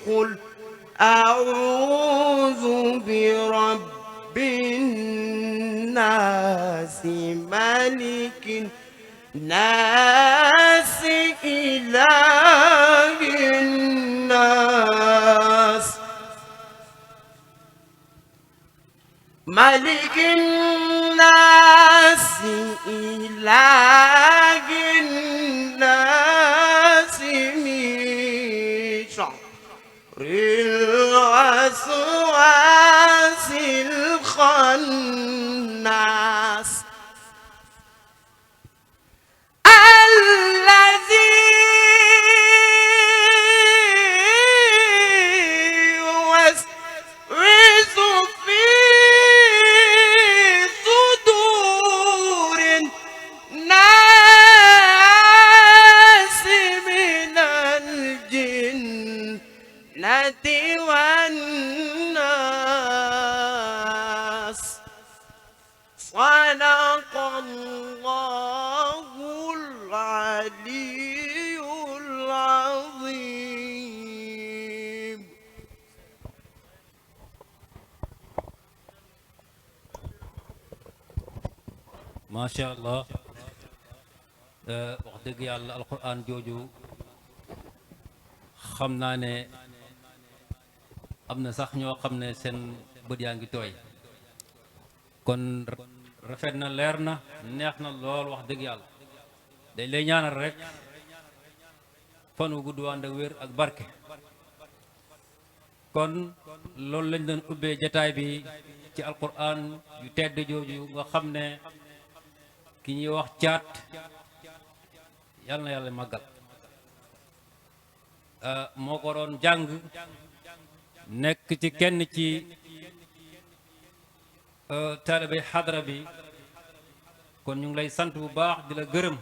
قل أعوذ برب الناس ملك الناس إله الناس ملك الناس إله الناس من شر الوسواس الخناس الذي يوسوس في صدور الناس من الجنة والناس صدق الله العلي العظيم. ما شاء الله. wax dëgg yàlla alquran jooju xam naa ne am na sax ñoo xam ne seen bët yaa ngi tooy kon rafet na leer na neex na lool wax dëgg yàlla dañ lay ñaanal rek fan wu gudd ànd ak wér ak barke. kon loolu lañ doon ubbee jataay bi ci alquran yu tedd jooju nga xam ne ki ñuy wax caat yàlla na yàlla màggal moo ko doon jàng nekk ci kenn ci taalibay xadra bi kon ñu ngi lay sant bu baax di la gërëm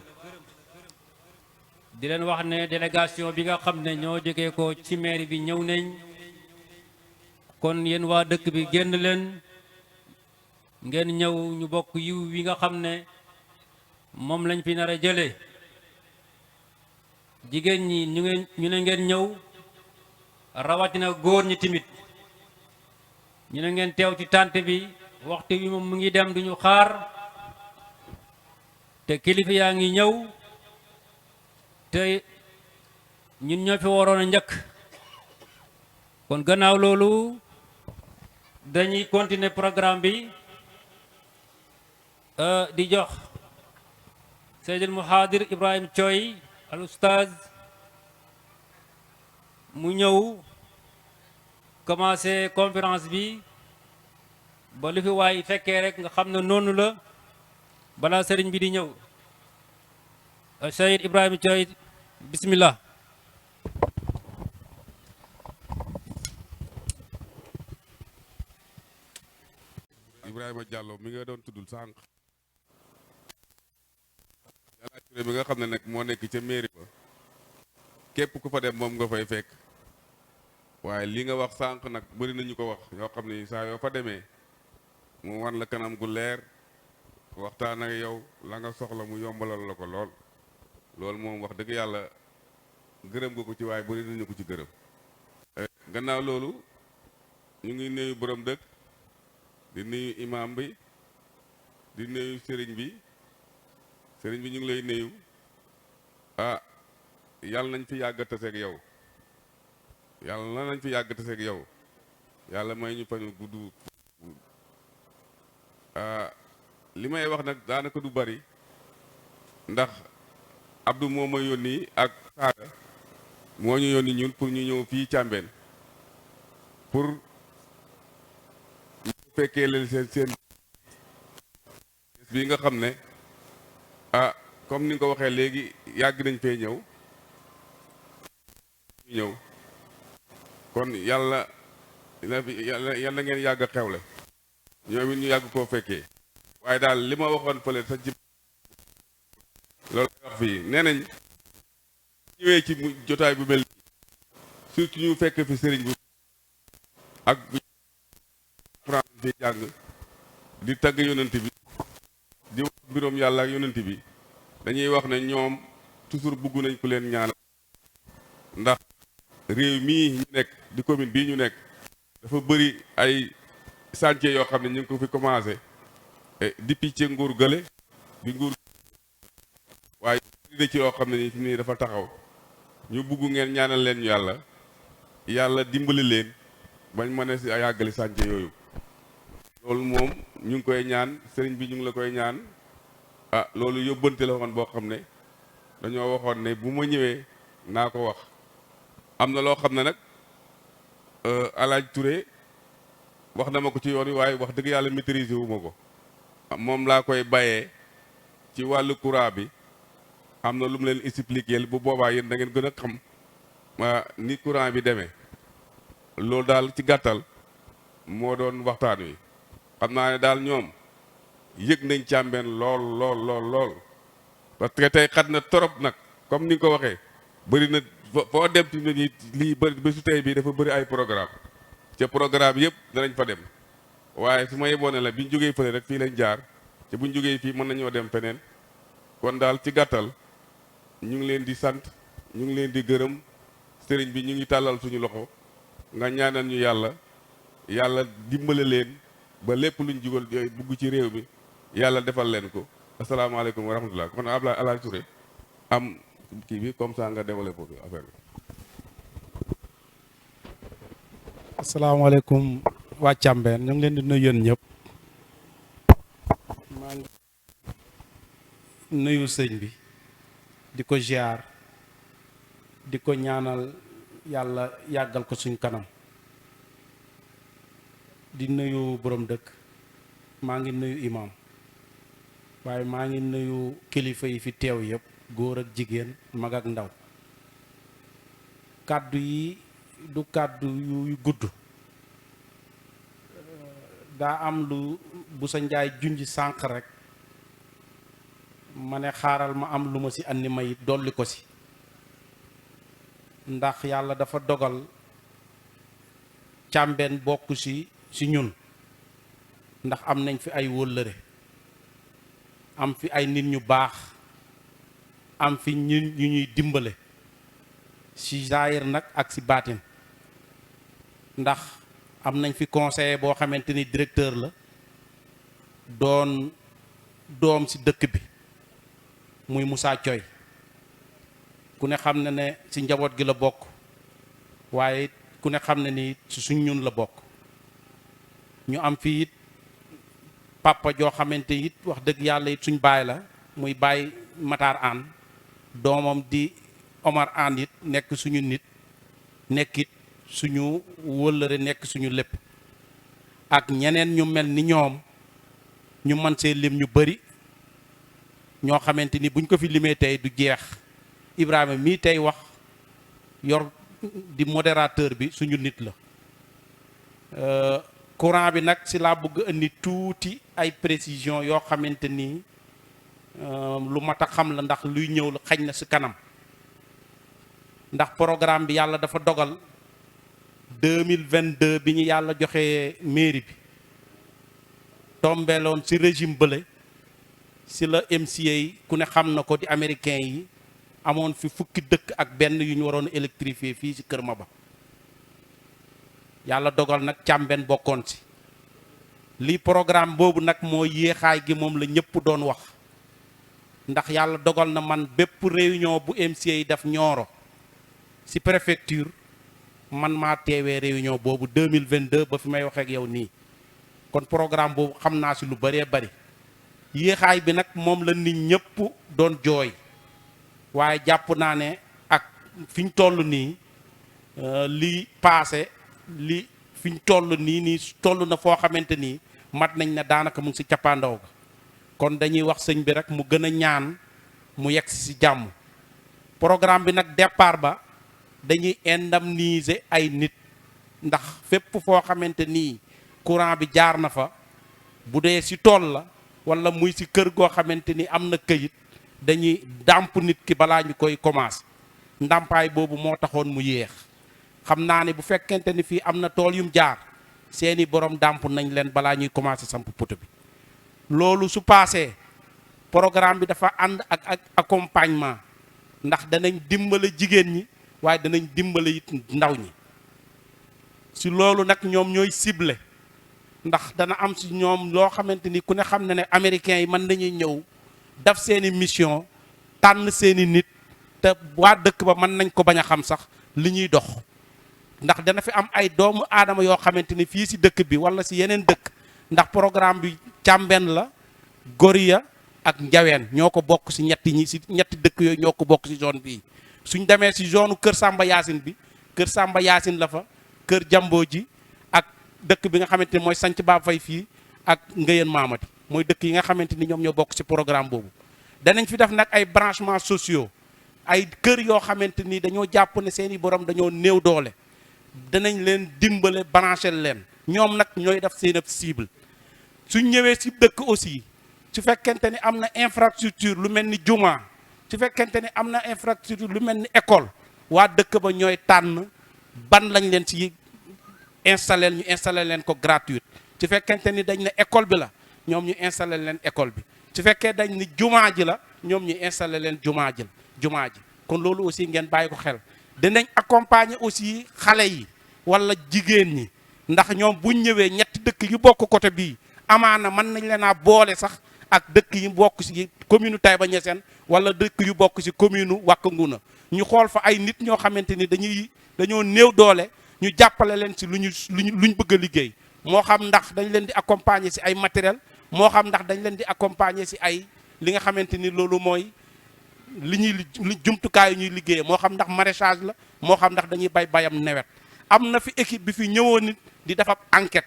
di leen wax ne délégation bi nga xam ne ñoo jógee ko ci mairie bi ñëw nañ kon yéen waa dëkk bi génn leen ngeen ñëw ñu bokk yiw wi nga xam ne moom lañ fi nar a jëlee jigéen ñi ñu ne ngeen ñëw rawatina góor ñi timit ñu ne ngeen teew ci tànt bi waxtu wi moom mu ngi dem duñu xaar te kilifa yaa ngi ñëw te ñun ñoo fi waroon a njëkk kon gannaaw loolu dañuy continuer programme bi di jox Seydil Muhadir Ibrahim Thioy al oustaz mu ñëw commencé conférence bi ba lu fi waay fekkee rek nga xam ne noonu la balaa sëriñ bi di ñëw Seyd Ibrahim Thioy bismillah. Ibrahima Diallo mi nga doon tuddul sànq yàlla turé bi nga xam ne nag moo nekk ca mairie ba képp ku fa dem moom nga fay fekk waaye li nga wax sànq nag bëri nañu ko wax yoo xam ne saa yoo fa demee mu wan la kanam gu leer waxtaan ak yow la nga soxla mu yombalal la ko lool loolu moom wax dëgg yàlla gërëm nga ko ci waaye bëri nañu ko ci gërëm gannaaw loolu ñu ngi nuyu borom dëkk di nuyu imam bi di nuyu sëriñ bi ñu ngi lay nuyu yàlla nañ fi yàgg taseeg yow yàlla nañ fi yàgg taseeg yow yàlla may ñu pañu gudd li may wax nag daanaka du bari ndax Abdou moo ma yónni ak Saada moo ñu yónni ñun pour ñu ñëw fii Càmbeen pour ñu fekkee leen seen bi nga xam ne comme ni nga ko waxee léegi yàgg nañ fee ñëw kon yàlla ngeen yàgg xewle ñoom it ñu yàgg koo fekkee waaye daal li ma waxoon fële sa ci loolu wax fii nee nañ ñëwee ci jotaay bu mel surtout ñu fekk fi sëriñ bu ak France fi jàng di tagg yonent bi di wax mbiroom yàlla ak yonent bi dañuy wax ne ñoom toujours bugg nañ ku leen ñaanal ndax réew mii ñu nekk di commune bii ñu nekk dafa bëri ay chantier yoo xam ne ñu ngi ko fi commencé depuis ci nguur gële bi nguur waaye de ci yoo xam ne ni fi nii dafa taxaw ñu bugg ngeen ñaanal leen ñu yàlla dimbali leen bañ mën a si yàggali chantier yooyu loolu moom ñu ngi koy ñaan sëriñ bi ñu ngi la koy ñaan loolu yóbbante la woon boo xam ne dañoo waxoon ne bu ma ñëwee naa ko wax am na loo xam ne nag Alaaj Touré wax na ma ko ci yoon wi waaye wax dëgg yàlla maîtriser wu ma ko moom laa koy bàyyee ci wàllu courant bi am na lu mu leen expliquer bu boobaa yéen da ngeen gën a xam ni courant bi demee loolu daal ci gàttal moo doon waxtaan wi xam naa ne daal ñoom yëg nañ Càmbeen lool parce que tey xat na torop nag comme ni nga ko waxee bëri na foo dem ci nit lii bëri ba su tey bii dafa bëri ay programme ca programme yëpp danañ fa dem waaye su ma yeboone la biñ jógee fële rek fii lañ jaar te buñ jógee fii mën nañoo dem feneen kon daal ci gàttal ñu ngi leen di sant ñu ngi leen di gërëm sëriñ bi ñu ngi tàllal suñu loxo nga ñaanal ñu yàlla dimbale leen ba lépp luñ jugal bugg ci réew mi yàlla defal leen ko asalaamaaleykum wa rahmatullah kon Alaaj Touré am kii bi comme ça nga développé foofu affaire bi. asalaamaaleykum waa Càmbeen ñu ngi leen di nuyu yéen ñëpp maa ngi nuyu sëñ bi di ko ziar di ko ñaanal yàlla yàggal ko suñ kanam di nuyu borom dëkk maa ngi nuyu imam waaye maa ngi nuyu kilifa yi fi teew yëpp góor ak jigéen mag ak ndaw kàddu yi du kàddu yu gudd daa am lu bu sa njaay junj sànq rek ma ne xaaral ma am lu ma ci andi may dolli ko ci ndax yàlla dafa dogal Càmbeen bokk ci ñun ndax am nañ fi ay wóllëre am fi ay nit ñu baax am fi ñu ñuy dimbale ci zaahir nag ak ci baatin ndax am nañ fi conseiller boo xamante ni directeur la doon doom ci dëkk bi muy Moussa Thioy ku ne xam ne ne ci njaboot gi la bokk waaye ku ne xam ne ni ci suñ ñun la bokk ñu am fi it papa joo xamante it wax dëgg yàlla it suñ baay la muy baay Matar An doomam di Omar An it nekk suñu nit nekkit suñu wëllëre nekk suñu lépp ak ñeneen ñu mel ni ñoom ñu mën see lim ñu bari ñoo xamante ni buñ ko fi limee tey du jeex Ibrahima mii tey wax yor di modérateur bi suñu nit la courant bi nag si laa bëgg indi tuuti ay précision yoo xamante ni lu mat a xam la ndax luy ñëw la xañ na si kanam ndax programme bi yàlla dafa dogal 2022 bi ñu yàlla joxe mairie bi tombeeloon si régime bële si la MCA yi ku ne xam na ko di américain yi amoon fi fukki dëkk ak benn yu ñu waroon électrifier fii si Kër Maba yàlla dogal nag Càmbeen bokkoon si lii programme boobu nag moo yéexaay gi moom la ñëpp doon wax ndax yàlla dogal na man bépp réunion bu MCA yi def Nioro si préfecture man maa teewee réunion boobu 2022 ba fi may waxee ak yow nii kon programme boobu xam naa si lu bëree bëri yéexaay bi nag moom la nit ñëpp doon jooy waaye jàpp naa ne ak fi ñu toll nii li paase li fi ñu toll nii toll na foo xamante nii mat nañ ne daanaka mu ngi si cappaandaw ga kon dañuy wax sëñ bi rek mu gën a ñaan mu yegg si jàmm programme bi nag départ ba dañuy indemniser ay nit ndax fépp foo xamante nii courant bi jaar na fa bu dee si tool la wala muy si kër goo xamante ni am na këyit dañuy dàmp nit ki balaa ñu koy commencé ndàmpaay boobu moo taxoon mu yéex xam naa ne bu fekkente ni fii am na tool yum jaar seeni borom dàmp nañ leen balaa ñuy commencé samp poto bi loolu su paasee programme bi dafa ànd ak accompagnement ndax danañ dimbale jigéen ñi waaye danañ dimbale it ndaw ñi si loolu nag ñoom ñooy ciblé ndax dana am si ñoom loo xamante ni ku ne xam ne ne américains yi mën nañuy ñëw def seeni mission tànn seeni nit te waa dëkk ba mën nañ ko bañ a xam sax li ñuy dox ndax dana fi am ay doomu aadama yoo xamante ni fii si dëkk bi wala si yeneen dëkk ndax programme bi Càmben la Goriya ak Njaween ñoo ko bokk si ñetti dëkk yooyu ñoo ko bokk si zone bii suñ demee si zone Kër Samba Yaasin bi Kër Samba Yaasin la fa Kër Jamboo ji ak dëkk bi nga xamante ni mooy Sanc Ba Fay fii ak Ngëyeen Maamati mooy dëkk yi nga xamante ni ñoom ñoo bokk si programme boobu danañ fi def nag ay branchements sociaux ay kër yoo xamante ni dañoo jàpp ne seeni borom dañoo néew doole danañ leen dimbale branché leen ñoom nag ñooy def seen ab cible suñ ñëwee si dëkk aussi su fekkente ni am na infrastructure lu mel ni juma su fekkente ni am na infrastructure lu mel ni école waa dëkk ba ñooy tànn ban lañ leen si installé ñu installé leen ko gratuite su fekkente ni dañ ne école bi la ñoom ñu installé leen école bi su fekkee dañ ni jumaa ji la ñoom ñu installé leen jumaa ji kon loolu aussi ngeen bàyyi ko xel dinañ accompagner aussi xale yi wala jigéen ñi ndax ñoom buñ ñëwee ñetti dëkk yu bokk côté bii amaana mën nañ leen a boole sax ak dëkk yi bokk ci commune Taïba Niassène wala dëkk yu bokk ci commune Wack Ngouna ñu xool fa ay nit ñoo xamante ni dañoo néew doole ñu jàppale leen ci luñ bëgg a liggéey moo xam ndax dañ leen di accompagner ci ay matériel moo xam ndax dañ leen di accompagner ci ay li nga xamante ni loolu mooy li jumtukaay yu ñuy liggéeyee moo xam ndax maraîchage la moo xam ndax dañuy bayam nawet am na fi équipe bi fi ñëwoon nit di def ab enquête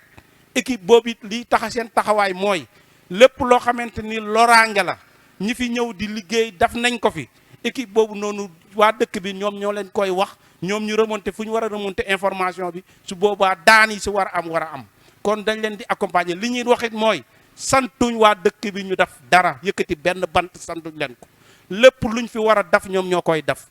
équipe boobu it liy taxa seen taxawaay mooy lépp loo xamante ni loraange la ñi fi ñëw di liggéey daf nañ ko fi équipe boobu noonu waa dëkk bi ñoom ñoo leen koy wax ñoom ñu remonté fu ñu war a remonté information bi su boobaa daan yi si war a am kon dañ leen di accompagner li ñuy waxit mooy santuñ waa dëkk bi ñu def dara yëkkati benn bant santuñ leen ko lépp luñ fi war a def ñoom ñoo koy def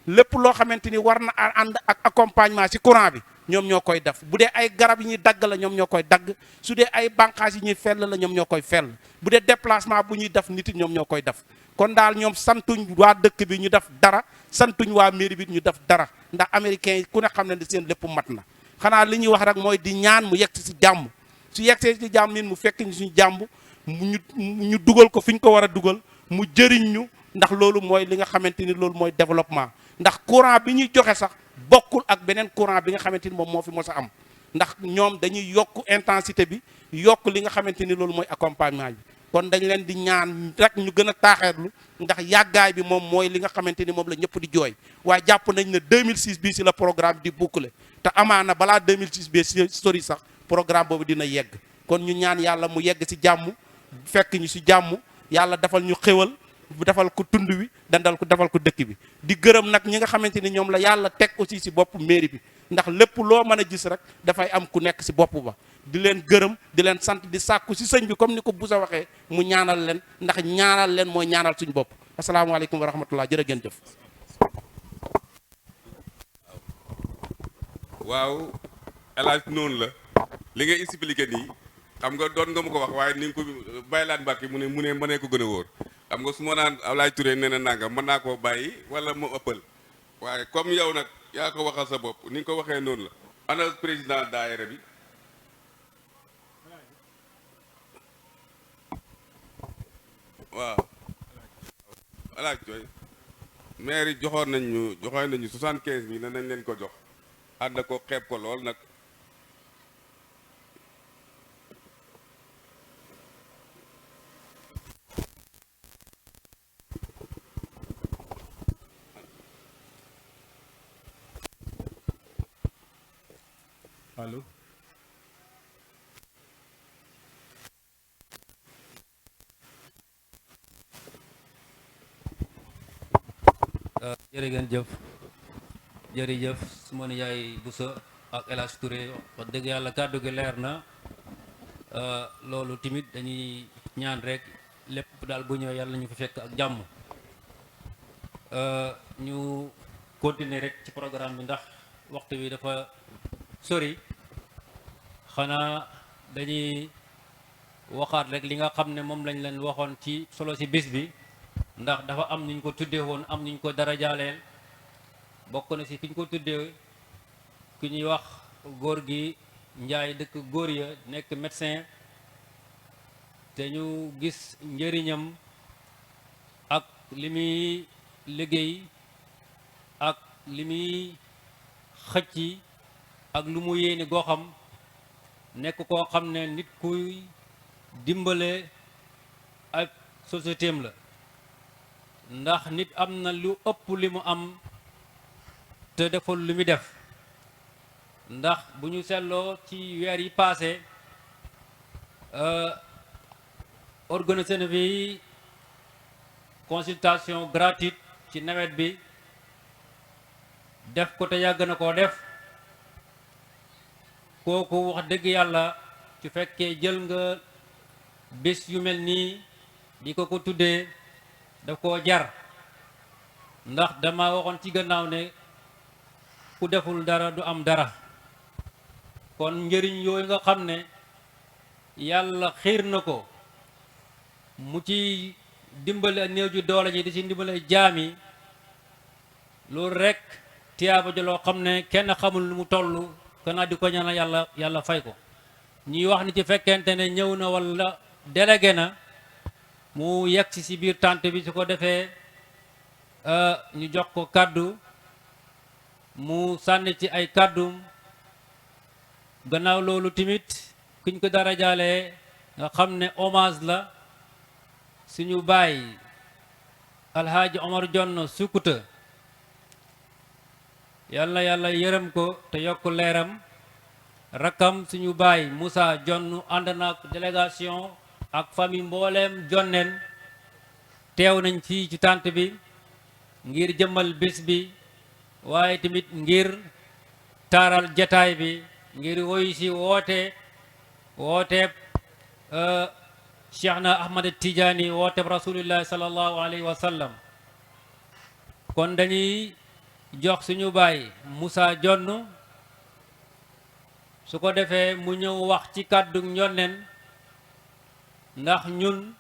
lépp loo xamante ni war na ànd ak accompagnement ci courant bi ñoom ñoo koy def bu dee ay garab yi ñuy dagg la ñoom ñoo koy dagg su dee ay bànqaas yi ñuy fell la ñoom ñoo koy fell bu dee déplacement bu ñuy def nit ñoom ñoo koy def kon daal ñoom santuñ waa dëkk bi ñu def dara santuñ waa mairie bi ñu def dara ndax américains yi ku ne xam ne ni seen lépp mat na xanaa li ñuy wax rek mooy di ñaan mu yegg si jàmm su yegsee ci jàmm mu fekk ñu suñu jàmm ñu dugal ko fi ñu ko war a dugal mu jëriñ ñu ndax loolu mooy li nga xamante ni loolu mooy développement ndax courant bi ñuy joxe sax bokkul ak beneen courant bi nga xamante ni moom moo fi mos a am ndax ñoom dañuy yokk intensité bi yokk li nga xamante ni loolu mooy accompagnement bi kon dañ leen di ñaan rek ñu gën a taaxeerlu ndax yàggaay bi moom mooy li nga xamante ni moom la ñëpp di jooy waaye jàpp nañ ne 2006 bii si la programme di boucler te amaana balaa 2006 bii si sori sax programme boobu dina yegg kon ñu ñaan yàlla mu yegg si jàmm fekk ñu si jàmm yàlla defal ñu xéwal defal ko tund wi defal ko dëkk bi di gërëm nag ñi nga xamante ni ñoom la yàlla teg aussi si bopp mairie bi ndax lépp loo mën a gis rek dafay am ku nekk si bopp ba di leen gërëm di leen sant di sàkku si sëñ bi comme ni ko Boussa waxee mu ñaanal leen ndax ñaanal leen mooy ñaanal suñu bopp asalaamaaleykum wa rahmatullah jërë ngeen jëf. waaw El Hadj noonu la li nga expliqué nii xam nga doon nga ma ko wax waaye ni nga ko bàyyilaat Mbàkke mu ne mënee ko gën a wóor xam nga su ma naan Ablaye Touré nee na nangam mën naa koo bàyyi wala ma ëppal waaye comme yow nag yaa ko waxal sa bopp ni nga ko waxee noonu la. ana président daayira bi waaw alaaj jooy maire yi joxoon nañu 75 000 ne nañ leen ko jox ànd ko xeeb ko lool nag allo jërë ngeen jëf jërëjëf su ma yaay Boussa ak El Hadj Touré wax dëgg yàlla kàddu gi leer na loolu tamit dañuy ñaan rek lépp daal bu ñëwee yàlla ñu fa fekk ak jàmm ñu continuer rek ci programme bi ndax waxtu bi dafa sori xanaa dañuy waxaat rek li nga xam ne moom lañ leen waxoon ci solo si bis bi ndax dafa am niñ ko tuddee woon am niñ ko dara jaaleel bokk na ci ki ñu ko tuddee ki ñuy wax góor gi Njaay dëkk góor ya nekk médecin te ñu gis njëriñam ak li muy liggéey ak li muy xëcc ak lu mu yéene goxam nekk koo xam ne nit kuy dimbale ak société am la ndax nit am na lu ëpp li mu am te deful lu muy def ndax bu ñu seetloo ci weer yi passé organisé na fi consultation gratuite ci nawet bi def ko te yàgg na koo def kooku wax dëgg yàlla su fekkee jël nga bés yu mel nii di ko tuddee daf koo jar ndax dama waxoon ci gannaaw ne ku deful dara du am dara kon njëriñ yooyu nga xam ne yàlla xiir na ko mu ci dimbale néew ju doole ji di ci dimbale jaami loolu rek tiyaaba ja loo xam ne kenn xamul lu mu toll kanaa di ko ñaanal yàlla fay ko ñuy wax ni ci fekkente ne ñëw na walla délégué na mu yegg ci biir tànt bi su ko defee ñu jox ko kàddu mu sànni ci ay kàddum gannaaw loolu tamit kuñ ko dara jaalee nga xam ne hommage la suñu baay alhaaji Omar Jonn Sukuta yàlla yàlla yërëm ko te yokk leeram rakkam suñu baay Moussa Jonn ànd na ak délégation ak famille mbooleem jonneen teew nañ fii ci tànt bi ngir jëmmal bés bi waaye tamit ngir taaral jataay bi ngir woyu si wooteeb Cheikh na Ahmad Tidiane wooteeb rasulillahi sallallahu alayhi wa sallam kon dañuy jox suñu baay Moussa Jonn su ko defee mu ñëw wax ci kàddu njonneen ndax ñun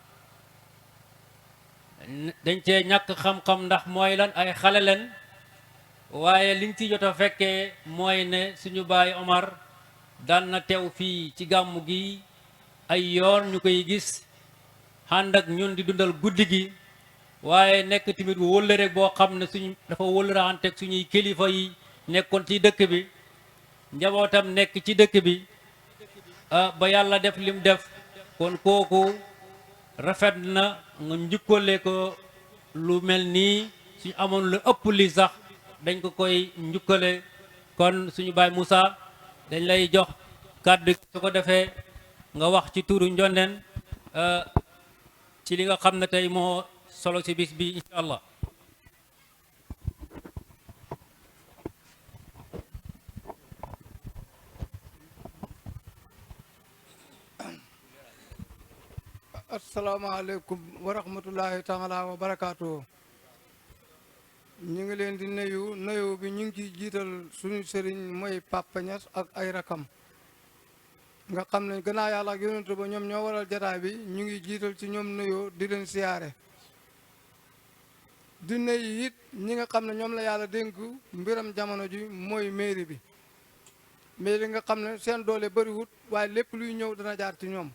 dañ cee ñàkk xam-xam ndax mooy lan ay xale leen waaye liñ ci jot a fekkee mooy ne suñu baay Omar daan na teew fii ci gàmmu gi ay yoon ñu koy gis ànd ak ñun di dundal guddi gi waaye nekk tamit wóllëre boo xam ne suñu dafa wóllëraanteeg suñuy kilifa yi nekkoon ci dëkk bi njabootam nekk ci dëkk bi ba yàlla def lim def kon kooku rafet na nga njukkale ko lu mel nii suñu amoon lu ëpp li sax dañ ko koy njukkale kon suñu baay Moussa dañ lay jox kàddu su ko defee nga wax ci turu njonneen ci li nga xam ne tey moo solo ci bis bi incha allah. asalaamaaleykum wa rahmatullahi taala wa barakaatu. ñu ngi leen di nuyu bi ñu ngi ciy jiital suñu sëriñ mooy Papa Niass ak ay rakam nga xam ne gannaaw yàlla ak yonent ba ñoom ñoo waral jataay bi ñu ngi jiital ci ñoom nuyoo di leen siyaare di nuyu it ñi nga xam ne ñoom la yàlla dénk mbiram jamono ji mooy mairie bi mairie nga xam ne seen doole bëriwut waaye lépp luy ñëw dana jaar ci ñoom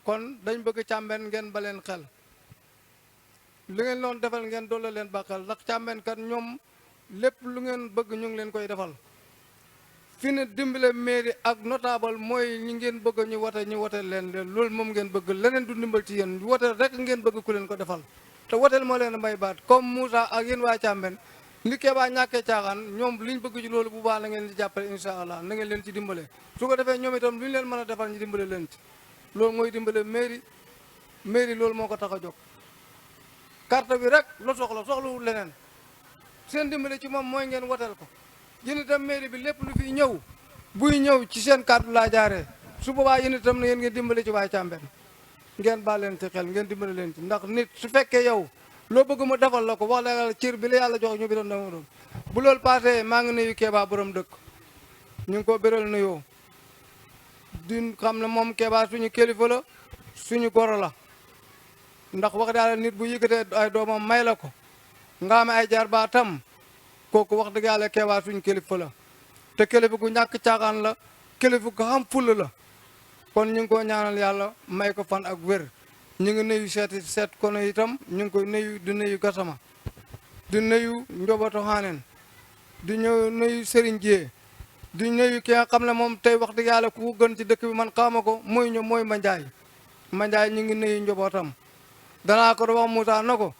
kon dañ bëgg càmben ngeen ba leen xel li ngeen doon defal ngeen doole leen ba xel ndax càmben kat ñoom lépp lu ngeen bëgg ñu ngi leen koy defal fi ne dimbale mairie ak notable mooy ñi ngeen bëgg ñu wote leen loolu moom ngeen bëgg leneen du ndimbal ci yéen wote rek ngeen bëgg ku leen ko defal te woteel moo leen may baat comme Moussa ak yéen waa càmben ni Keba ñàkkee caaxaan ñoom liñ bëgg ci loolu bu baax na ngeen di jàppale incha allah na ngeen leen ci dimbale su ko defee ñoom itam lu ñu leen mën a defal ñu dimbale leen ci loolu mooy dimbale mairie loolu moo ko tax a jóg carte bi rek la soxlawul leneen seen dimbale ci moom mooy ngeen woteel ko yéen itam mairie bi lépp lu fi ñëw buy ñëw ci seen kàddu laa jaaree su boobaa yéen itam na yéen ngeen dimbale ci waay càmben ngeen baal leen ci xel ngeen dimbale leen ci ndax nit su fekkee yow loo bëgg mu defal la ko wax la yàlla cër bi la yàlla jox ñu bi doon dama doon bu loolu passé maa ngi nuyu Keba borom dëkk ñu ngi ko béral nuyoo di xam ne moom Keba suñu kilifa la suñu goro la ndax wax daal nit bu yëkkatee ay doomam may la ko nga am ay jaar baa tam kooku wax dëgg yàlla keebaa suñ kilifa la te kilifa gu ñàkk caaxaan la kilifa gu xam fulla la kon ñu ngi ko ñaanal yàlla may ko fan ak wér ñu ngi nuyu seet kono itam ñu ngi koy nuyu di nuyu Gassama di nuyu njobootu xaaneen di ñëw nuyu Serigne Dieng di nuyu ki nga xam ne moom tey wax dëgg yàlla ku gën ci dëkk bi man xaama ko mooy Mandiaye ñu ngi nuyu njobootam danaa ko wax Moussa na ko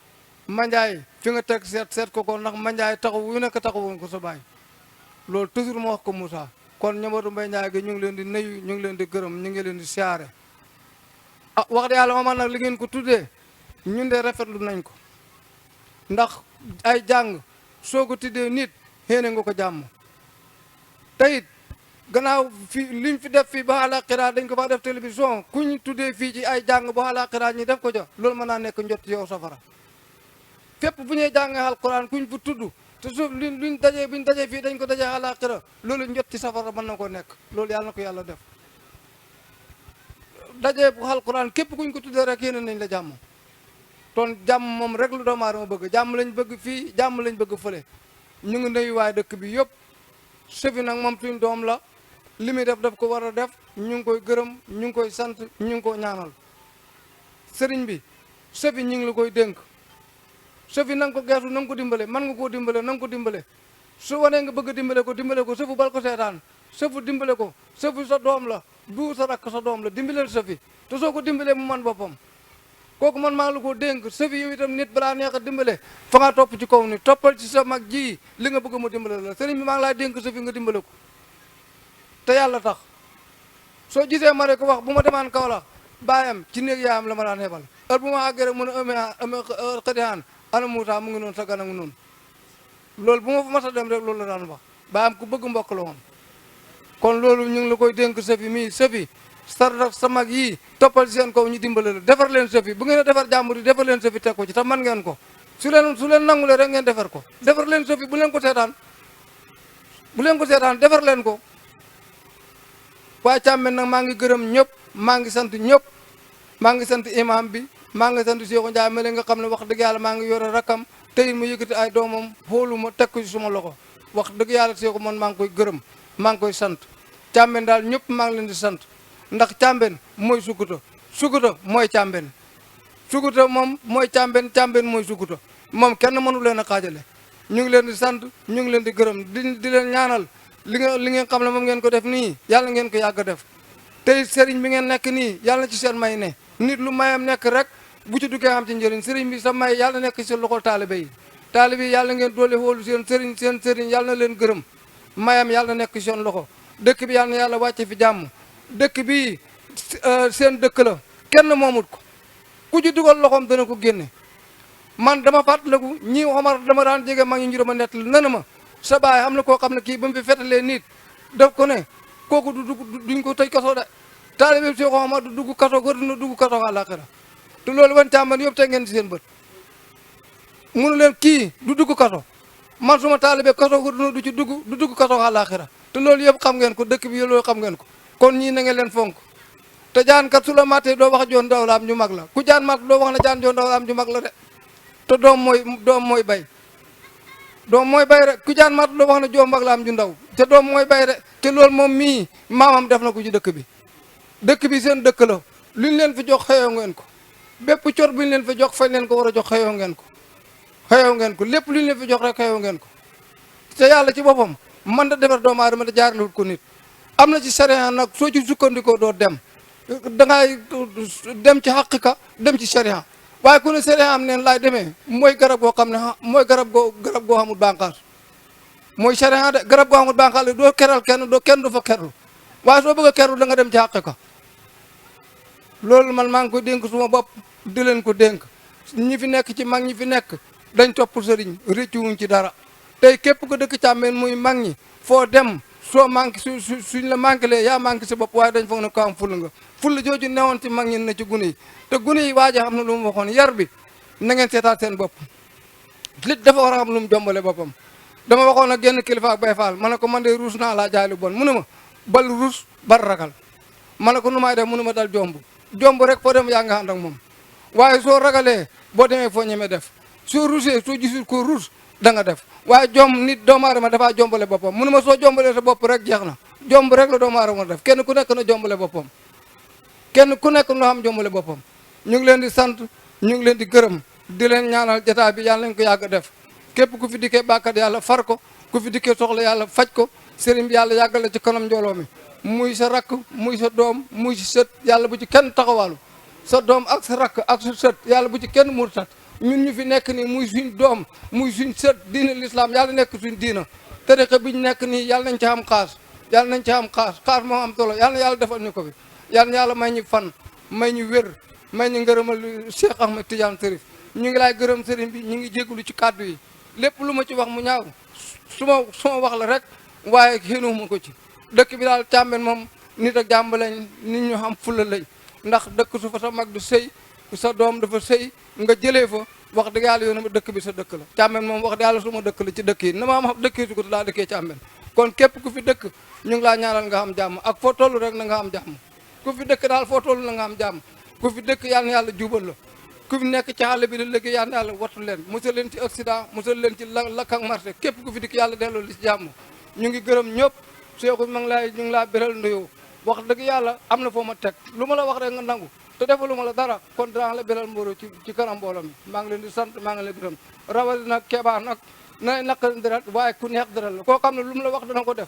Mandiaye fi nga teg seet ko ndax Mandiaye taxaw wu nekk taxawoon ko sa baay loolu toujours ma wax ko Moussa kon njabootu Mbaye Ndiaye gi ñu ngi leen di nuyu ñu ngi leen di gërëm ñu ngi leen di siyaare wax dëgg yàlla moom nag li ngeen ko tuddee ñun de rafetlu nañ ko ndax ay jàng soo ko tuddee nit xéene nga ko jàmm te it gannaaw fii liñ fi def fii ba àllaaxira dañ ko fa def télévision ku ñu tuddee fii ci ay jàng ba àllaaxira ñi def ko ja loolu mën naa nekk njot yow safara fépp bu ñuy jàngee alquran kuñ fu tudd te suuf buñ dajee fii dañ ko dajee àllaaxira loolu njot ci safara mën na ko nekk loolu yàlla na ko yàlla def dajee bu alquran képp kuñ ko tuddee rek yéene nañ la jàmm ton jàmm moom rek lu doomu aadama bëgg jàmm lañ bëgg fii jàmm lañ bëgg fële ñu ngi nuyu waaye dëkk bi yëpp Sophie nag moom suñ doom la li muy def ko war a def ñu ngi koy gërëm ñu ngi koy sant ñu ngi ko ñaanal sëriñ bi Sophie ñu ngi la koy dénk Sophie na nga ko geesu na nga ko dimbale man nga koo dimbale na nga ko dimbale su wanee nga bëgg dimbale ko Sophie bal ko seetaan Sophie dimbale ko Sophie sa doom la du sa rakk sa doom la dimbaleel Sophie te soo ko dimbalee mu man boppam kooku man maa ngi la ko dénk Sophie yow itam nit balaa neex a dimbale fa nga topp ci kaw ni toppal ci sa mag ji li nga bëgg mu dimbale la sëriñ bi maa ngi laa dénk Sophie nga dimbale ko te yàlla tax soo gisee ma rek ko wax bu ma demaan kaw la baayam ci néeg yaayam la ma daan hebal heure bu ma àggee rek mun a ame xëdihaan ana Moussa mu ngi noonu sa gana ngi noonu loolu bu ma fa mas a dem rek loolu la daan wax baayam ku bëgg mbokk la woon kon loolu ñu ngi la koy dénk Sophie mii Sophie sa mag yii toppal seen kaw ñu dimbale la defar leen Sophie bu ngeen a defar jàmbur yi defar leen Sophie teg ko ci te man ngeen ko su leen nangulee rek ngeen defar ko defar leen Sophie bu leen ko seetaan defar leen ko waaye càmmen nag maa ngi gërëm ñëpp maa ngi sant ñëpp maa ngi sant imam bi maa ngi sant Cheikh Ndiaye mel nga xam ne wax dëgg yàlla maa ngi yore rakkam tey mu yëkkati ay doomam xoolu ma teg ko ci suma loxo wax dëgg yàlla Cheikh man maa ngi koy gërëm maa ngi koy sant càmben daal ñëpp maa ngi leen di sant ndax càmben mooy sukuta mooy càmben sukuta moom mooy càmben mooy sukuta moom kenn mënu leen a xaajale ñu ngi leen di sant ñu ngi leen di gërëm di leen ñaanal li ngeen xam ne moom ngeen ko def nii yàlla ngeen ko yàgg def tey sëriñ bi ngeen nekk nii yàlla na ci seen may ne nit lu mayam nekk rek bu ci duggee xam ci njëriñ sëriñ bi sa may yàlla nekk ci loxol taalibe yi yàlla ngeen doole xoolu seen sëriñ yàlla na leen gërëm mayam yàlla nekk ci seen loxo dëkk bi yàlla na yàlla wàcce fi jàmm dëkk bi seen dëkk la kenn moomut ko ku ci dugal loxoom dana ko génne man dama fàttaliku ñii Omar dama daan jege mag ñi ñu dama nettali nana ma sa baay am na koo xam ne kii ba mu fi fetalee nit daf ko ne kooku duñ ko tëj kaso de taalibe Cheikh Omar du dugg kaso ko dina dugg kaso àllaaxira te loolu wan càmban yëpp tey ngeen ci seen bët munu leen kii du dugg kaso man suma taalibe kaso ko dina du dugg kaso àllaaxira te loolu yëpp xam ngeen ko dëkk bi loolu xam ngeen ko kon ñii na ngeen leen fonk te jaan kat su la màttee doo wax joon ndaw la am ñu mag la ku jaan mat doo wax ne jaan joon ndaw la am ñu mag la de te doom mooy bay doom mooy bay rek ku jaan mat doo wax ne joom mag la am ju ndaw te doom mooy bay rek te loolu moom mii maamam def na ko ci dëkk bi seen dëkk la lu ñu leen fi jox xëyoo ngeen ko bépp cor bu ñu leen fi jox fañ leen ko war a jox xëyoo ngeen ko lépp lu ñu leen fi jox rek xëyoo ngeen ko te yàlla ci boppam man da defar doomu aadama da jaarlewut ko nit am na ci sariya nag soo ci sukkandikoo doo dem dangay dem ci xaqiqa dem ci sariya waaye ku ne sariya am neen laay demee mooy garab goo xam ne mooy garab goo xamul bànqaas mooy sariya de garab goo xamul bànqaas doo keral kenn du fa kerlu waaye soo bëgg a kerlu da nga dem ci xaqiqa loolu man maa ngi ko dénk suma bopp di leen ko dénk ñi fi nekk ci mag ñi fi nekk dañ topp sëriñ rëccuwuñ ci dara tey képp ko dëkk càmmeen muy mag ñi foo dem soo manqué suñ la manqué lee yaa manqué sa bopp waaye dañ foog ne ko am fulla nga fulla jooju newoon ci mag ñi na ci gune yi te gune yi waaja xam na lu mu waxoon yar bi na ngeen seetaat seen bopp lit dafa war a xam lu mu jombale boppam dama waxoon ak genn kilifa ak bay faal ma ne ko man de ruus naa laa jaay lu bon mu ne ma bal ruus bar ragal ma ne ko nu may def mu ne ma dal jomb rek foo dem yaa nga ànd ak moom waaye soo ragalee boo demee foo ñemee def soo ruusee soo gisul ko ruus da nga def waaye nit doomu aadama dafaa jombale boppam mu ne ma soo jombalee sa bopp rek jeex na jomb rek la doomu aadama def kenn ku nekk na jombale boppam kenn ku nekk na xam jombale boppam ñu ngi leen di sant ñu ngi leen di gërëm di leen ñaanal jotaay bi yàlla nañ ko yàgg def képp ku fi dikkee bàkkat yàlla far ko ku fi dikkee soxla yàlla faj ko sëriñ bi yàlla yàggal la ci kanam mbooloo mi muy sa rakk muy sa doom muy sa sët yàlla bu ci kenn taxawaalu sa doom ak sa rakk ak sa sët yàlla bu ci kenn murtat ñun ñu fi nekk nii muy suñ doom muy suñ sët diina l'islam yàlla nekk suñ diina tariqa bi ñu nekk nii yàlla nañ ci am xaas yàlla nañ ci am xaas moo am solo yàlla na yàlla defal ñu ko fi yàlla na yàlla may ñu fan may ñu wér may ñu ngërëmal Cheikh Ahmed Tidiane Chérif ñu ngi laay gërëm sëriñ bi ñu ngi jégalu ci kàddu yi lépp lu ma ci wax mu ñaaw su ma wax la rek waaye xéenuwuma ko ci dëkk bi daal Càmbeen moom nit ak jàmb lañ nit ñu xam fulla lañ ndax dëkk su fa sa mag du sëy sa doom dafa sëy nga jëlee fa wax dëgg yàlla yow ma dëkk bi sa dëkk la Càmbeen moom wax dëgg yàlla suma dëkk la ci dëkk yi na ma am dëkkee su ko daa dëkkee Càmbeen kon képp ku fi dëkk ñu ngi laa ñaanal nga am jàmm ak foo toll rek na nga am jàmm ku fi dëkk daal foo toll na nga am jàmm ku fi dëkk yàlla na yàlla jubal la ku fi nekk ci xàll bi di liggéey yàlla na yàlla wattu leen musal leen ci accident musal leen ci lakk ak marché képp ku fi dikk yàlla delloo li ci jàmm ñu ngi gërëm ñëpp Seexu ma ngi lay ñu ngi laa beral nuyoo wax dëgg yàlla am na foo ma teg lu ma la wax rek nga nangu te defalu ma la dara kon dinaa la beral mbooloo ci kanam mbooloo mi maa ngi leen di sant maa ngi leen di gërëm rawal nag Keba nag nay naqari deret waaye ku neex deret la koo xam ne lu mu la wax dana ko def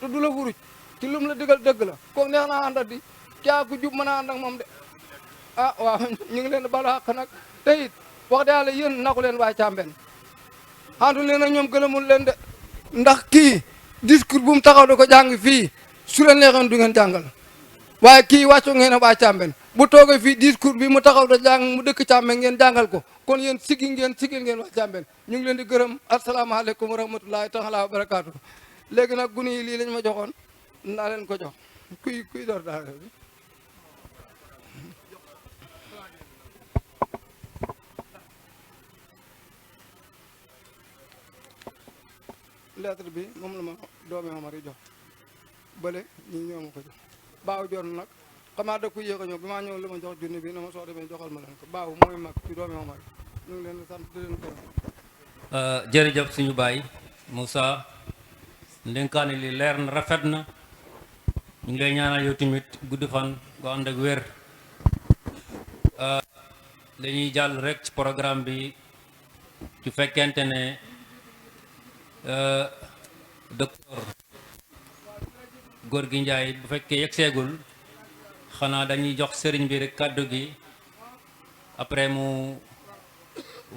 te du la wuruj ci lu mu la digal dëgg la kooku neex naa àndat di caa ku jub mën a ànd ak moom de ah waaw ñu ngi leen di balu àq nag te it wax dëgg yàlla yéen naku leen waaye Càmbeen àndu leen ak ñoom gëlëmul leen de ndax kii discours bu mu taxaw da ko jàng fii su leen neexoon du ngeen jàngal waaye kii wàccu ngeen a waa Càmbeen bu toogee fii discours bi mu taxaw da jàng mu dëkk Càmbeen ngeen jàngal ko kon yéen sigil ngeen waa Càmbeen ñu ngi leen di gërëm asalaamaaleykum wa rahmatulahi taala wa barakaatu léegi nag guni yi lii lañ ma joxoon naa leen ko jox kuy door daal lettre bi moom la ma doomi Omar yi jox bële ñi ñoo ma ko jox baaw joon nag xamaa da ku yéex a ñëw bi maa ñëw la ma jox junni bi na ma soo demee joxal ma leen ko baaw mooy mag ci doomi Omar yi ñu ngi leen di sant di leen gërëm jërëjëf suñu baay Moussa ndénkaane li leer na rafet na ñu ngi lay ñaanal yow tamit gudd fan nga ànd ak wér dañuy jàll rek ci programme bi su fekkente ne docteur Gorgui Ndiaye bu fekkee yegg seegul xanaa dañuy jox sëriñ bi rek kàddu gi après mu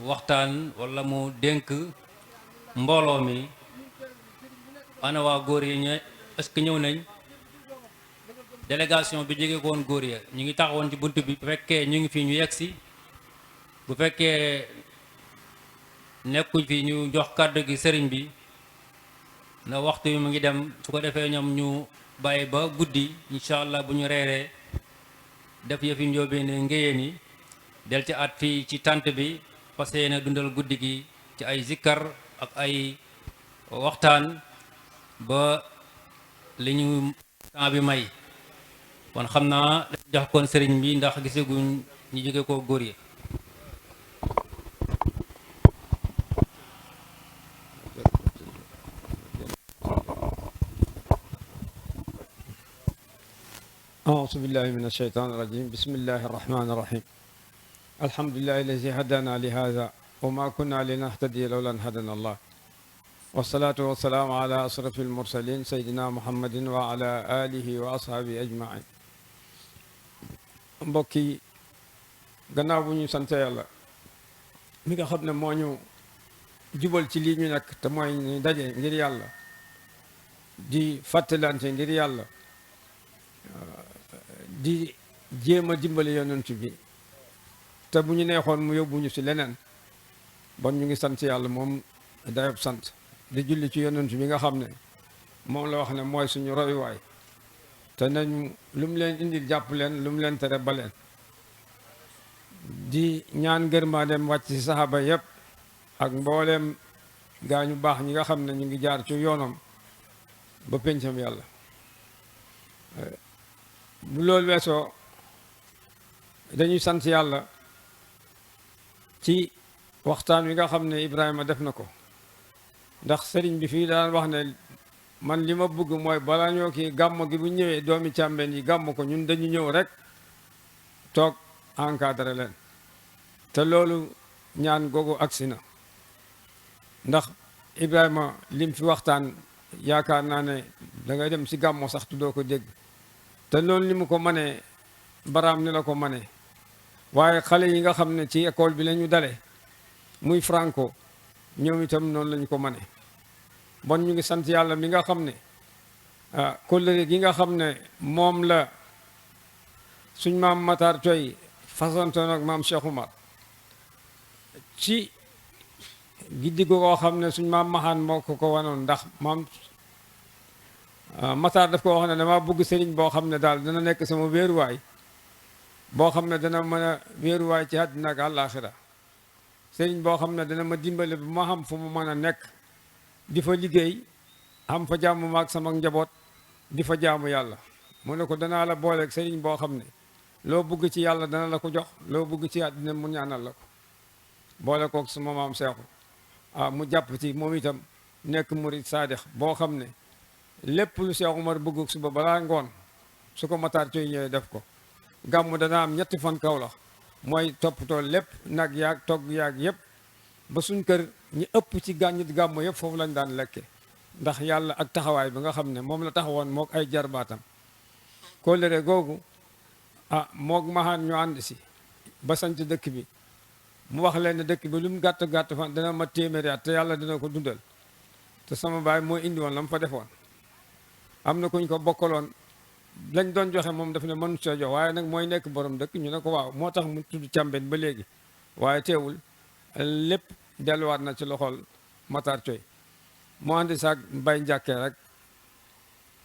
waxtaan walla mu dénk mbooloo mi ana waa góor yi ñe est-ce que ñëw nañ délégation bi jóge ko woon góor ya ñu ngi taxawoon ci bunt bi bu fekkee ñu ngi fi ñu yegg si bu fekkee nekkuñ fi ñu jox kàddu gi sëriñ bi na waxtu bi mu ngi dem su ko defee ñoom ñu bàyyi ba guddi incha allah bu ñu reeree def yëfi njóobee ne ngéyeen yi del ci at fii ci tànt bi parce que yéen dundal guddi gi ci ay zikkar ak ay waxtaan ba li ñu temps bi may kon xam naa dañ jox kon sëriñ bi ndax gisaguñ ñu jóge ko góor yi أعوذ بالله من الشيطان الرجيم بسم الله الرحمن الرحيم الحمد لله الذي هدانا لهذا وما كنا لنهتدي لولا أن هدانا الله والصلاة والسلام على أشرف المرسلين سيدنا محمد وعلى آله وأصحابه أجمعين mbokki gannaaw bu ñu sant yàlla mi nga xam ne moo ñu jubal ci lii ñu nekk te mooy ñu daje ngir yàlla di fàttalante ngir yàlla di jéem a dimbali yonent bi te bu ñu neexoon mu yóbbuñu ci leneen bon ñu ngi sant yàlla moom dayob sant di julli ci yonent bi nga xam ne moom la wax ne mooy suñu royuwaay te nañu lu mu leen indil jàpp leen lu mu leen tere ba leen di ñaan ngërmaandeem wàcc ci saxaaba yépp ak mbooleem gaa ñu baax ñi nga xam ne ñu ngi jaar ci yoonam ba pencam yàlla bu loolu weesoo dañuy sant yàlla ci waxtaan wi nga xam ne Ibrahima def na ko ndax sëriñ bi fii daan wax ne man li ma bëgg mooy balaa ñoo kii gàmm gi bu ñëwee doomi càmbeen yi gàmm ko ñun dañu ñëw rek toog encadré leen te loolu ñaan googu agsi na ndax Ibrahima lim fi waxtaan yaakaar naa ne da ngay dem si gàmmo sax tu doo ko dégg te loolu ni mu ko manee baraam ni la ko manee waaye xale yi nga xam ne ci école bi la ñu dale muy franco ñoom itam noonu lañu ko manee bon ñu ngi sant yàlla mi nga xam ne kóllëre gi nga xam ne moom la suñ maam Matar Coy façontoon ak maam Cheikh Oumar ci giddi koo xam ne suñ maam Maxaan moo ko wanoon ndax maam Matar daf ko wax ne dama bëgg sëriñ boo xam ne daal dana nekk sama wéeruwaay boo xam ne dana mën a wéeruwaay ci àddina ak àllaaxira sëriñ boo xam ne dana ma dimbale bu ma xam fu mu mën a nekk di fa liggéey am fa jàmm maag sama njaboot di fa jaamu yàlla mu ne ko danaa la booleeg sëriñ boo xam ne loo bëgg ci yàlla dana la ko jox loo bëgg ci àddina mu ñaanal la ko boole kook suma maam Seexu mu jàpp ci moom itam nekk murid saadix boo xam ne lépp lu Cheikh Oumar bëgg suba balaa ngoon su ko Matar Coy ñëwee def ko gàmmu dana am ñetti fan Kaolack mooy toppatoo lépp nag yaag togg yaag yëpp ba suñ kër ñi ëpp ci gàmmu yëpp foofu lañ daan lekke ndax yàlla ak taxawaay bi nga xam ne moom la taxawoon mook ay jarbaatam kóllëre googu mook maxaan ñu ànd si ba sanc dëkk bi mu wax leen ne dëkk bi lu mu gàtt gàtt fan dana ma téeméeri at te yàlla dina ko dundal te sama baay moo indi woon la mu fa defoon am na kuñ ko bokkaloon lañ doon joxe moom daf ne mënu sa jox waaye nag mooy nekk borom dëkk ñu ne ko waaw moo tax mu tudd càmbeen ba léegi waaye teewul lépp delluwaat na ci loxol Matar Coy mu àndi saak mbay njàkkee rek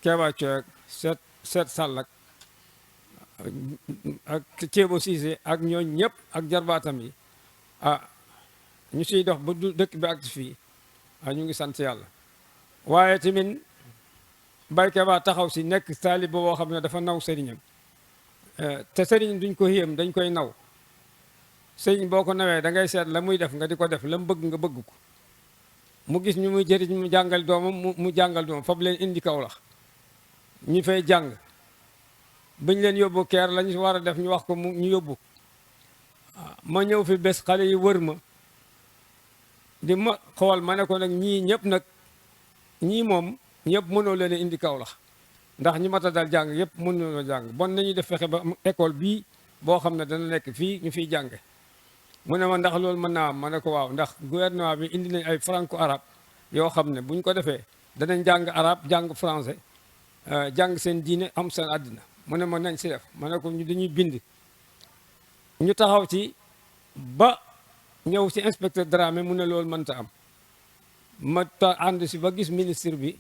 Keeba Coy ak seet sàll ak ceebo siise ak ñooñ ñëpp ak jarbaatam yi ñu siy dox ba du dëkk bi ak fii ñu ngi sant yàlla waaye tamit Baye Keba taxaw si nekk taalibe boo xam ne dafa naw sëriñam te sëriñ duñ ko yéem dañ koy naw sëriñ boo ko nawee da ngay seet la muy def nga di ko def la mu bëgg nga bëgg ko mu gis ñu muy jëriñ mu jàngal doomam mu jàngal doomam fab leen indi Kaolack ñu fay jàng bañ leen yóbbu keer la ñu war a def ñu wax ko ñu yóbbu ma ñëw fi bés xale yi wër ma di ma xool ma ne ko nag ñii ñëpp nag ñii moom ñëpp mënoo leen indi Kaolack ndax ñi mat a dal jàng yëpp mënoo jàng bon nañuy def fexe ba école bii boo xam ne dana nekk fii ñu fiy jànge mu ne ma ndax loolu mën naa am ma ne ko waaw ndax gouvernement bi indi nañ ay franco arabe yoo xam ne buñ ko defee danañ jàng arabe jàng français jàng seen diine am seen àddina mu ne ma nañ si def ma ne ko ñu dañuy bind ñu taxaw ci ba ñëw si inspecteur Dramé mu ne loolu mënta am ma ànd si ba gis ministre bi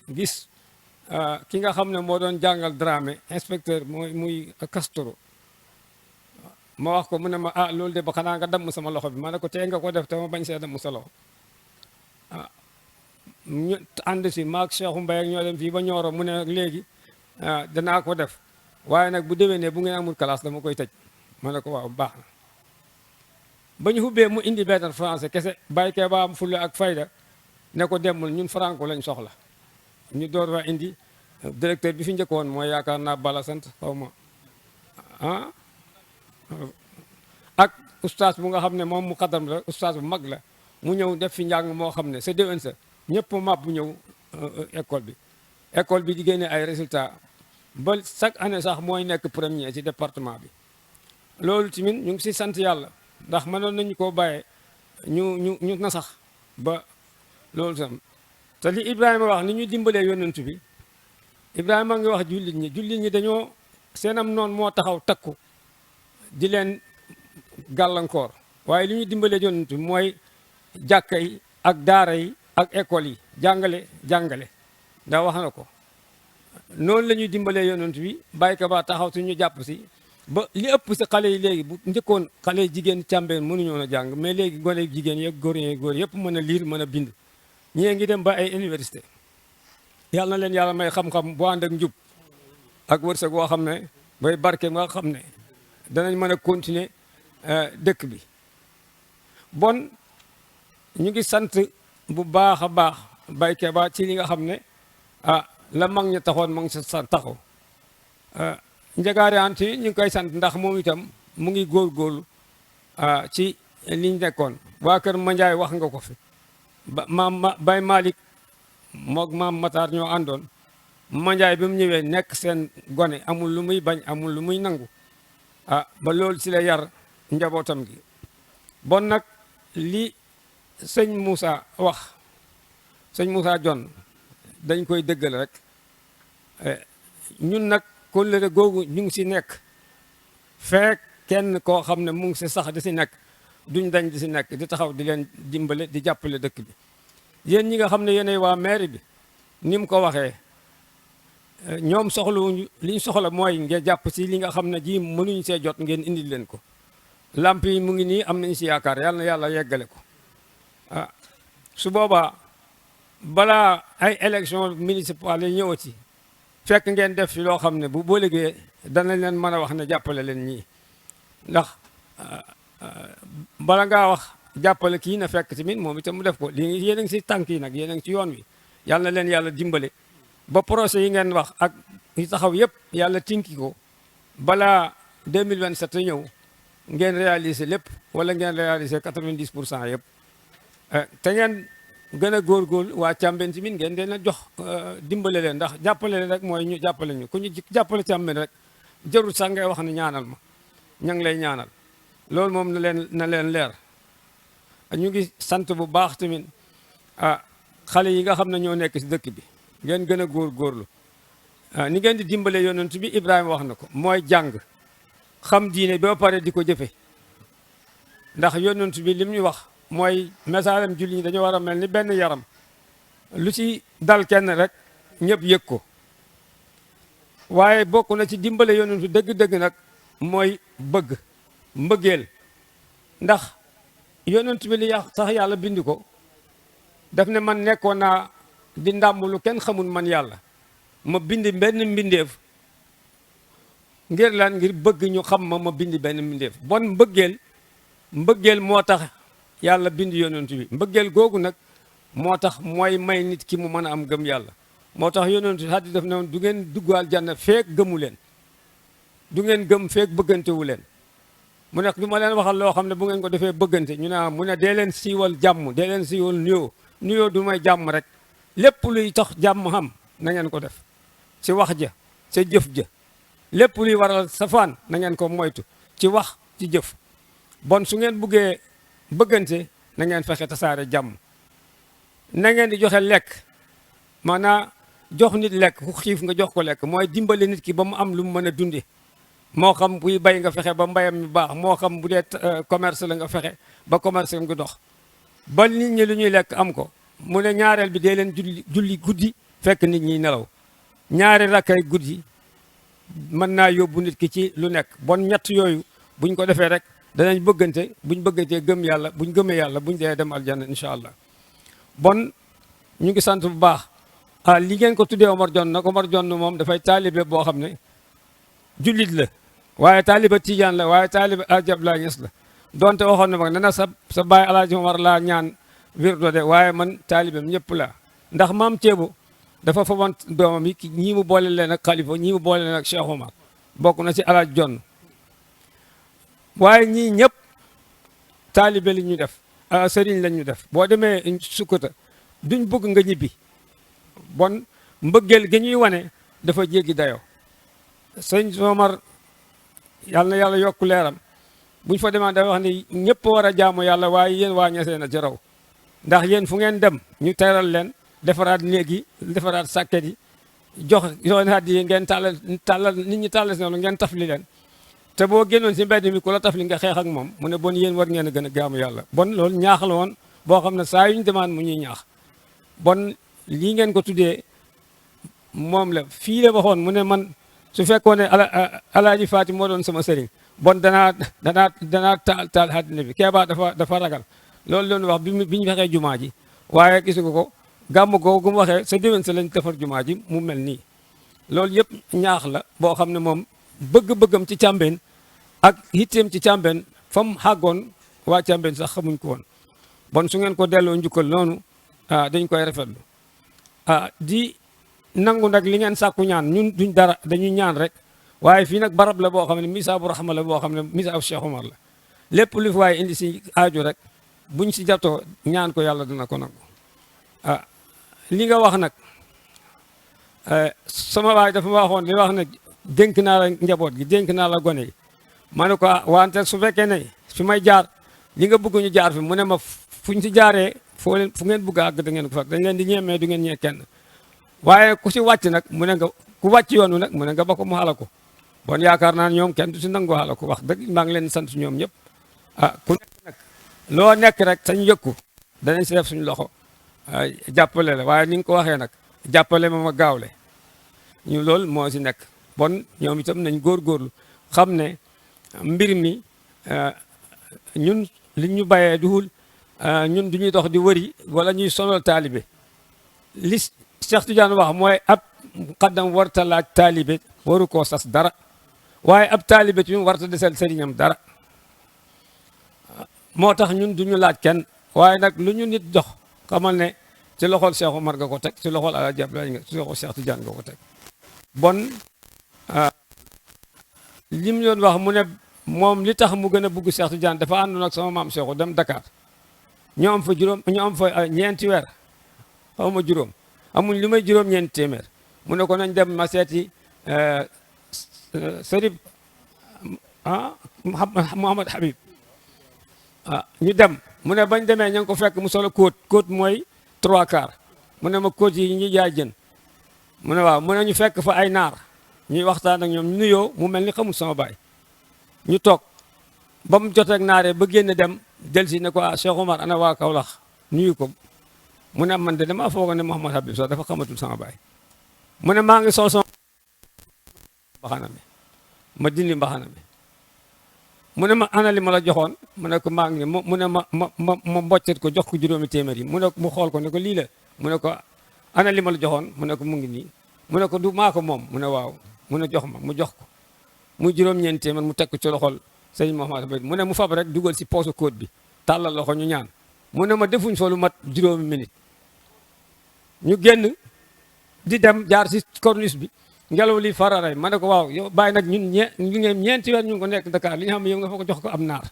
gis ki nga xam ne moo doon jàngal Dramé inspecteur muy Castro ma wax ko mu ne ma loolu de ba xanaa nga damm sama loxo bi ma ne ko tey nga ko def te ma bañ see damm sa loxo ñu ànd si maag Cheikhu Mbaye ak ñoo dem fii ba Nioro mu ne léegi danaa ko def waaye nag bu déwénee bu ngeen amul classe dama koy tëj ma ne ko waaw baax na ba ñu xubbee mu indi benn français kese bàyyi kee ba am fulla ak fayda ne ko demul ñun franco lañ soxla ñu door fa indi directeur bi fi njëkkoon mooy yaakaar naa bala sant xaw ma ak ustaas bu nga xam ne moom mu xadam la ustaas bu mag la mu ñëw def fi njàng moo xam ne sa déwén sa ñëpp màpp bu ñëw école bi di génne ay résultats ba chaque année sax mooy nekk premier ci département bi loolu tamit ñu ngi si sant yàlla ndax mënoon nañu koo bàyyee ñu na sax ba loolu sam te li Ibrahima wax ni ñu dimbalee yonent bi Ibrahima ngi wax jullit ñi dañoo seenam noonu moo taxaw takku di leen gàllankoor waaye li ñu dimbalee yonent bi mooy jàkka yi ak daara yi ak école yi jàngale ndax wax na ko noonu la ñuy dimbalee yonent bi bàyyi ko ba taxaw si ñu jàpp si ba li ëpp si xale yi léegi bu njëkkoon xale yi jigéen càmbeen mënuñoo a jàng mais léegi gone jigéen yeeg góor yëpp mën a liir mën a bind ñii ngi dem ba ay université yàlla na leen yàlla may xam-xam boo ànd ak njub ak wërsëg boo xam ne bay barke nga xam ne danañ mën a continuer dëkk bi bon ñu ngi sant bu baax a baax bayke ba ci li nga xam ne la mag ñi taxoon ma ngi sa taxaw njagaari ant yi ñu ngi koy sant ndax moom itam mu ngi góorgóorlu ci liñ nekkoon waa kër Mandiaye wax nga ko fi Baye Malick moog maam Matar ñoo àndoon Mandiaye bi mu ñëwee nekk seen gone amul lu muy bañ amul lu muy nangu ba loolu si la yar njabootam gi bon nag li sëñ Moussa wax sëñ Moussa Dione dañ koy dëggal rek ñun nag kóllëre googu ñu ngi si nekk fekk kenn koo xam ne mu ngi si sax di si nekk duñ dañ di si nekk di taxaw di leen dimbale di jàppale dëkk bi yéen ñi nga xam ne yéenay waa mairie bi ni mu ko waxee ñoom soxlawuñu li ñu soxla mooy ngeen jàpp si li nga xam ne ji mënuñ see jot ngeen indil leen ko lamp yi mu ngi nii am nañu si yaakaar yàlla na yàlla yeggale ko su boobaa balaa ay élection municipale yi ñëwati fekk ngeen def fi loo xam ne bu boo liggéey danañ leen mën a wax ne jàppale leen ñii ndax bala ngaa wax jàppale kii na fekk tamit moom itam mu def ko lii yéen a ngi si tànk yi nag yéen a ngi ci yoon wi yàlla na leen yàlla dimbale ba projet yi ngeen wax ak yi taxaw yëpp yàlla tinki ko balaa 2027 ñëw ngeen réaliser lépp wala ngeen réaliser 90% yëpp te ngeen gën a góorgóorlu waa Càmbeen tamit ngeen deen a jox dimbale leen ndax jàppale leen rek mooy ñu jàppale ñu ku ñu jàppale Càmbeen rek jarul sax ngay wax ne ñaanal ma ña ngi lay ñaanal loolu moom na leen leer ñu ngi sant bu baax tamit xale yi nga xam ne ñoo nekk si dëkk bi ngeen gën a góorgóorlu ni ngeen di dimbale yonent bi Ibrahima wax na ko mooy jàng xam diine ba pare di ko jëfe ndax yonent bi lim ñu wax mooy message julli ñi dañoo war a mel ni benn yaram lu ci dal kenn rek ñëpp yëg ko waaye bokk na ci dimbale yonent bi dëgg-dëgg nag mooy mbëggeel ndax yonent bi li sax yàlla bind ko daf ne man nekkoon naa di ndàmm lu kenn xamul man yàlla ma bind benn mbindeef ngir lan ngir bëgg ñu xam ma bind benn mbindeef bon mbëggeel moo tax yàlla bind yonent bi mbëggeel googu nag moo tax mooy may nit ki mu mën a am gëm yàlla moo tax yonent bi hadis daf ne woon du ngeen dugg aljanna feek gëmu leen du ngeen gëm feek bëggantewu leen mu nekk du ma leen waxal loo xam ne bu ngeen ko defee bëggante ñu ne mu ne dee leen siiwal jàmm dee leen siiwal nuyoo du may jàmm rek lépp luy tax jàmm xam na ngeen ko def ci wax ja ci jëf ja lépp luy waral safaan na ngeen ko moytu ci wax ci jëf bon su ngeen buggee bëggante na ngeen fexe tasaare jàmm na ngeen di joxe lekk maanaam jox nit lekk ku xiif nga jox ko lekk mooy dimbale nit ki ba mu am lu mu mën a dunde moo xam buy bay nga fexe ba mbayam mi baax moo xam bu dee commerce la nga fexe ba commerce nga dox ba nit ñi lu ñuy lekk am ko mu ne ñaareel bi dee leen julli guddi fekk nit ñi nelaw ñaari rakkay guddi mën naa yóbbu nit ki ci lu nekk bon ñett yooyu buñ ko defee rek danañ bëggante buñ bëggantee gëm yàlla buñ gëmee yàlla buñ dee dem aljanna incha allah bon ñu ngi sant bu baax li ngeen ko tuddee Omar Dione nag Omar Dione moom dafay taalibe boo xam ne jullit la waaye taaliba Tijaan la waaye taaliba Alaaji Abdoulaye Niass la donte waxoon na mag ne na sa baay Alaaji Omar laa ñaan wirdo de waaye man taalibam ñëpp la ndax maam Ceebo dafa faboon doomam yi ñii mu boole leen ak Xalifa ñii mu boole leen ak Cheikh Omar bokk na ci Alaaji Dione waaye ñii ñëpp taalibe li ñu def sëriñ la ñu def boo demee sukkata duñ bëgg nga ñibbi bon mbëggeel gi ñuy wane dafa jéggi dayoo sëñ Omar yàlla na yàlla yokk leeram buñ fa demaan dafa wax ni ñëpp war a jaamu yàlla waaye yéen waa Ñaseen a ci raw ndax yéen fu ngeen dem ñu teral leen defaraat néeg yi defaraat sàkket yi jox naat yi ngeen tàllal nit ñi tàllal si noonu ngeen tafli leen te boo génnoon si mbedd mi ku la tafli nga xeex ak moom mu ne bon yéen war ngeen a gën a jaamu yàlla bon loolu ñaax la woon boo xam ne saa yuñ demaan mu ñuy ñaax bon lii ngeen ko tuddee moom la fii la waxoon mu ne man su fekkoon ne alaaji Faati moo doon sama sëriñ bon danaa taal àddina bi Keeba dafa ragal loolu loonu wax bi ñu waxee jumaa ji waaye gis nga ko gàmm googu mu waxee sa déwén sa lañ defar jumaa ji mu mel nii loolu yëpp ñaax la boo xam ne moom bëgg-bëggam ci Càmbeen ak hitteem ci Càmbeen fa mu xàggoon waa Càmbeen sax xamuñ ko woon bon su ngeen ko delloo njukkal noonu dañ koy rafetlu di nangu nag li ngeen sàkku ñaan ñun duñ dara dañuy ñaan rek waaye fii nag barab la boo xam ne misaabu rahma la boo xam ne misaabu Cheikh Omar la lépp lu fi waaye indi si aaju rek buñ si jatoo ñaan ko yàlla dina ko nangu li nga wax nag sama waay dafa ma waxoon li wax ne dénk naa la njaboot gi dénk naa la gone yi ma ne ko wante su fekkee ne fi may jaar li nga bëgg ñu jaar fi mu ne ma fuñ si jaaree fu ngeen bëgg a àgg da ngeen ko fekk dañ leen di ñeemee du ngeen ñee kenn waaye ku si wàcc nag mu ne nga ku wàcc yoonu nag mu ne nga ba ko mu xala ko bon yaakaar naa ñoom kenn du si nangu xala ko wax dëgg maa ngi leen sant ñoom ñëpp ku nekk nag loo nekk rek sañ yëkku danañ si def suñu loxo jàppale la waaye ni nga ko waxee nag jàppale ma gaawle ñu loolu moo si nekk bon ñoom itam nañ góorgóorlu xam ne mbir mi ñun li ñu bàyyee duhul ñun du ñuy dox di wëri wala ñuy sonal taalibe li Cheikh Tidiane wax mooy ab xaddam warta laaj taalibe waru koo sas dara waaye ab taalibe ci warta desel sëriñam dara moo tax ñun duñu laaj kenn waaye nag lu ñu nit jox xamal ne ci loxol Cheikh Omar nga ko teg ci loxol Alaaji Abdoulaye nga ci loxol Cheikh Tidiane nga ko teg bon li mu doon wax mu ne moom li tax mu gën a bugg Cheikh Tidiane dafa àndoon ak sama maam Cheikh dem Dakar ñu am fa ñeenti weer xaw ma juróom amuñ lu may juróom-ñeenti téeméer mu ne ko nañ dem ma seeti Sërif Mouhamad Habib ñu dem mu ne bañ demee ña ngi ko fekk mu solo kóot mooy 3/4 mu ne ma kóot yi ñuy jaay jën mu ne waaw mu ne ñu fekk fa ay naar ñuy waxtaan ak ñoom ñu nuyoo mu mel ni xamul sama baay ñu toog ba mu jotee ak naaree ba génn dem del si ne ko Cheikh Omar ana waa Kaolack nuyu ko mu ne man de damaa foogoon ne Mouhamad Habib sax dafa xamatul sama baay mu ne maa ngi sol sama mbaxana mi ma dindi mbaxana mi mu ne ma ana li ma la joxoon mu ne ko maa ngi mu ne ma mboccet ko jox ko juróomi téeméer yi mu ne mu xool ko ne ko lii la mu ne ko ana li ma la joxoon mu ne ko mu ngi nii mu ne ko du maa ko moom mu ne waaw mu ne jox ma mu jox ko muy juróom-ñeenti téeméer mu teg ko ci loxol sëñ Mouhamad Habib mu ne mu fab rek dugal si poosu kóot bi tàllal loxo ñu ñaan mu ne ma defuñ fa lu mat juróomi minute ñu génn di dem jaar si corniche bi ngelaw li fararay ma ne ko waaw yow bàyyi nag ñun ñeenti weer ñu ngi ko nekk Dakar li nga xam ne yow nga fa ko jox ko am naar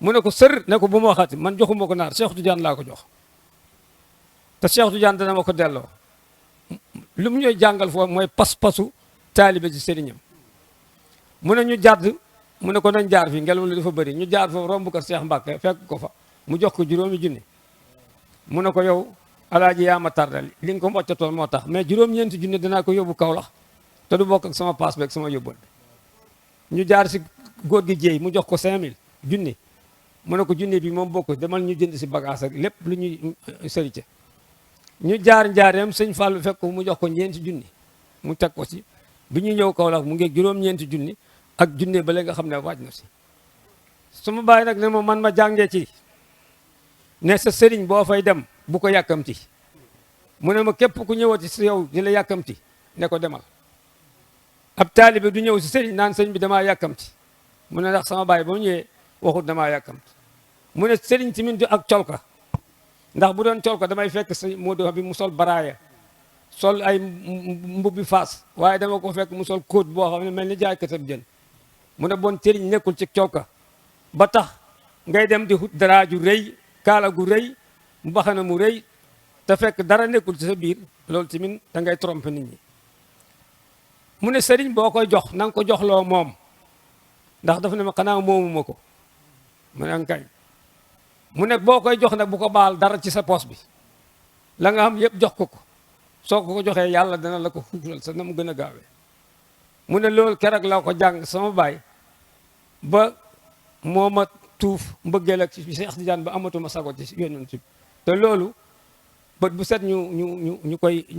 mu ne ko sër ne ko bu ma waxati man joxuma ko naar Cheikh Tidiane laa ko jox te Cheikh Tidiane dana ma ko delloo lu mu ñooy jàngal foofu mooy pas-pasu taalibe ci sëriñam mu ne ñu jàdd mu ne ko nañ jaar fii ngelaw li dafa bëri ñu jaar foofu romb ko Cheikh Mbacke fekk ko fa mu jox ko juróomi junni mu ne ko yow alaaji yaa ma tardal li nga ko moccatoon moo tax mais juróom-ñeenti junni dinaa ko yóbbu Kaolack te du bokk ak sama paas beeg sama yóbbal ñu jaar si góor gi jéey mu jox ko 5000 junni mu ne ko junni bi moom bokk demal ñu jënd si bagage ak lépp lu ñuy sërite ñu jaar njaareem sëñ Fallou fekk ko mu jox ko ñeenti junni mu teg ko si bi ñu ñëw Kaolack mu ngi juróom-ñeenti junni ak junni ba léegi nga xam ne waaj na si su ma bàyyi nag ne ma man ma jàngee ci ne sa sëriñ boo fay dem bu ko yàkkamti mu ne ma képp ku ñëwati si yow di la yàkkamti ne ko demal ab taalibe du ñëw si sëriñ naan sëñ bi damaa yàkkamti mu ne ndax sama baay ba mu ñëwee waxut damaa yàkkamti mu ne sëriñ tamit du ak colka ndax bu doon colka damay fekk sëñ Modou bi mu sol baraaya sol ay mbubbi faas waaye dama ko fekk mu sol kóot boo xam ne mel ni jaay katab jën mu ne bon sëriñ nekkul ci colka ba tax ngay dem di hut dara ju rëy kaala gu rëy mbaxana mu rëy te fekk dara nekkul ci sa biir loolu tamit da ngay tromper nit ñi mu ne sëriñ boo koy jox na nga ko joxloo moom ndax dafa ne ma xanaa moomuma ko mu ne kañ mu ne boo koy jox nag bu ko baal dara ci sa poos bi la nga xam yëpp jox ko ko soo ko joxee yàlla dana la ko xuural sa na mu gën a gaawee mu ne loolu keroog la ko jàng sama baay ba moo ma tuuf mbëggeel ak ci Cheikh Tidiane ba amatuma sago ci yonent bi te loolu bët bu set ñu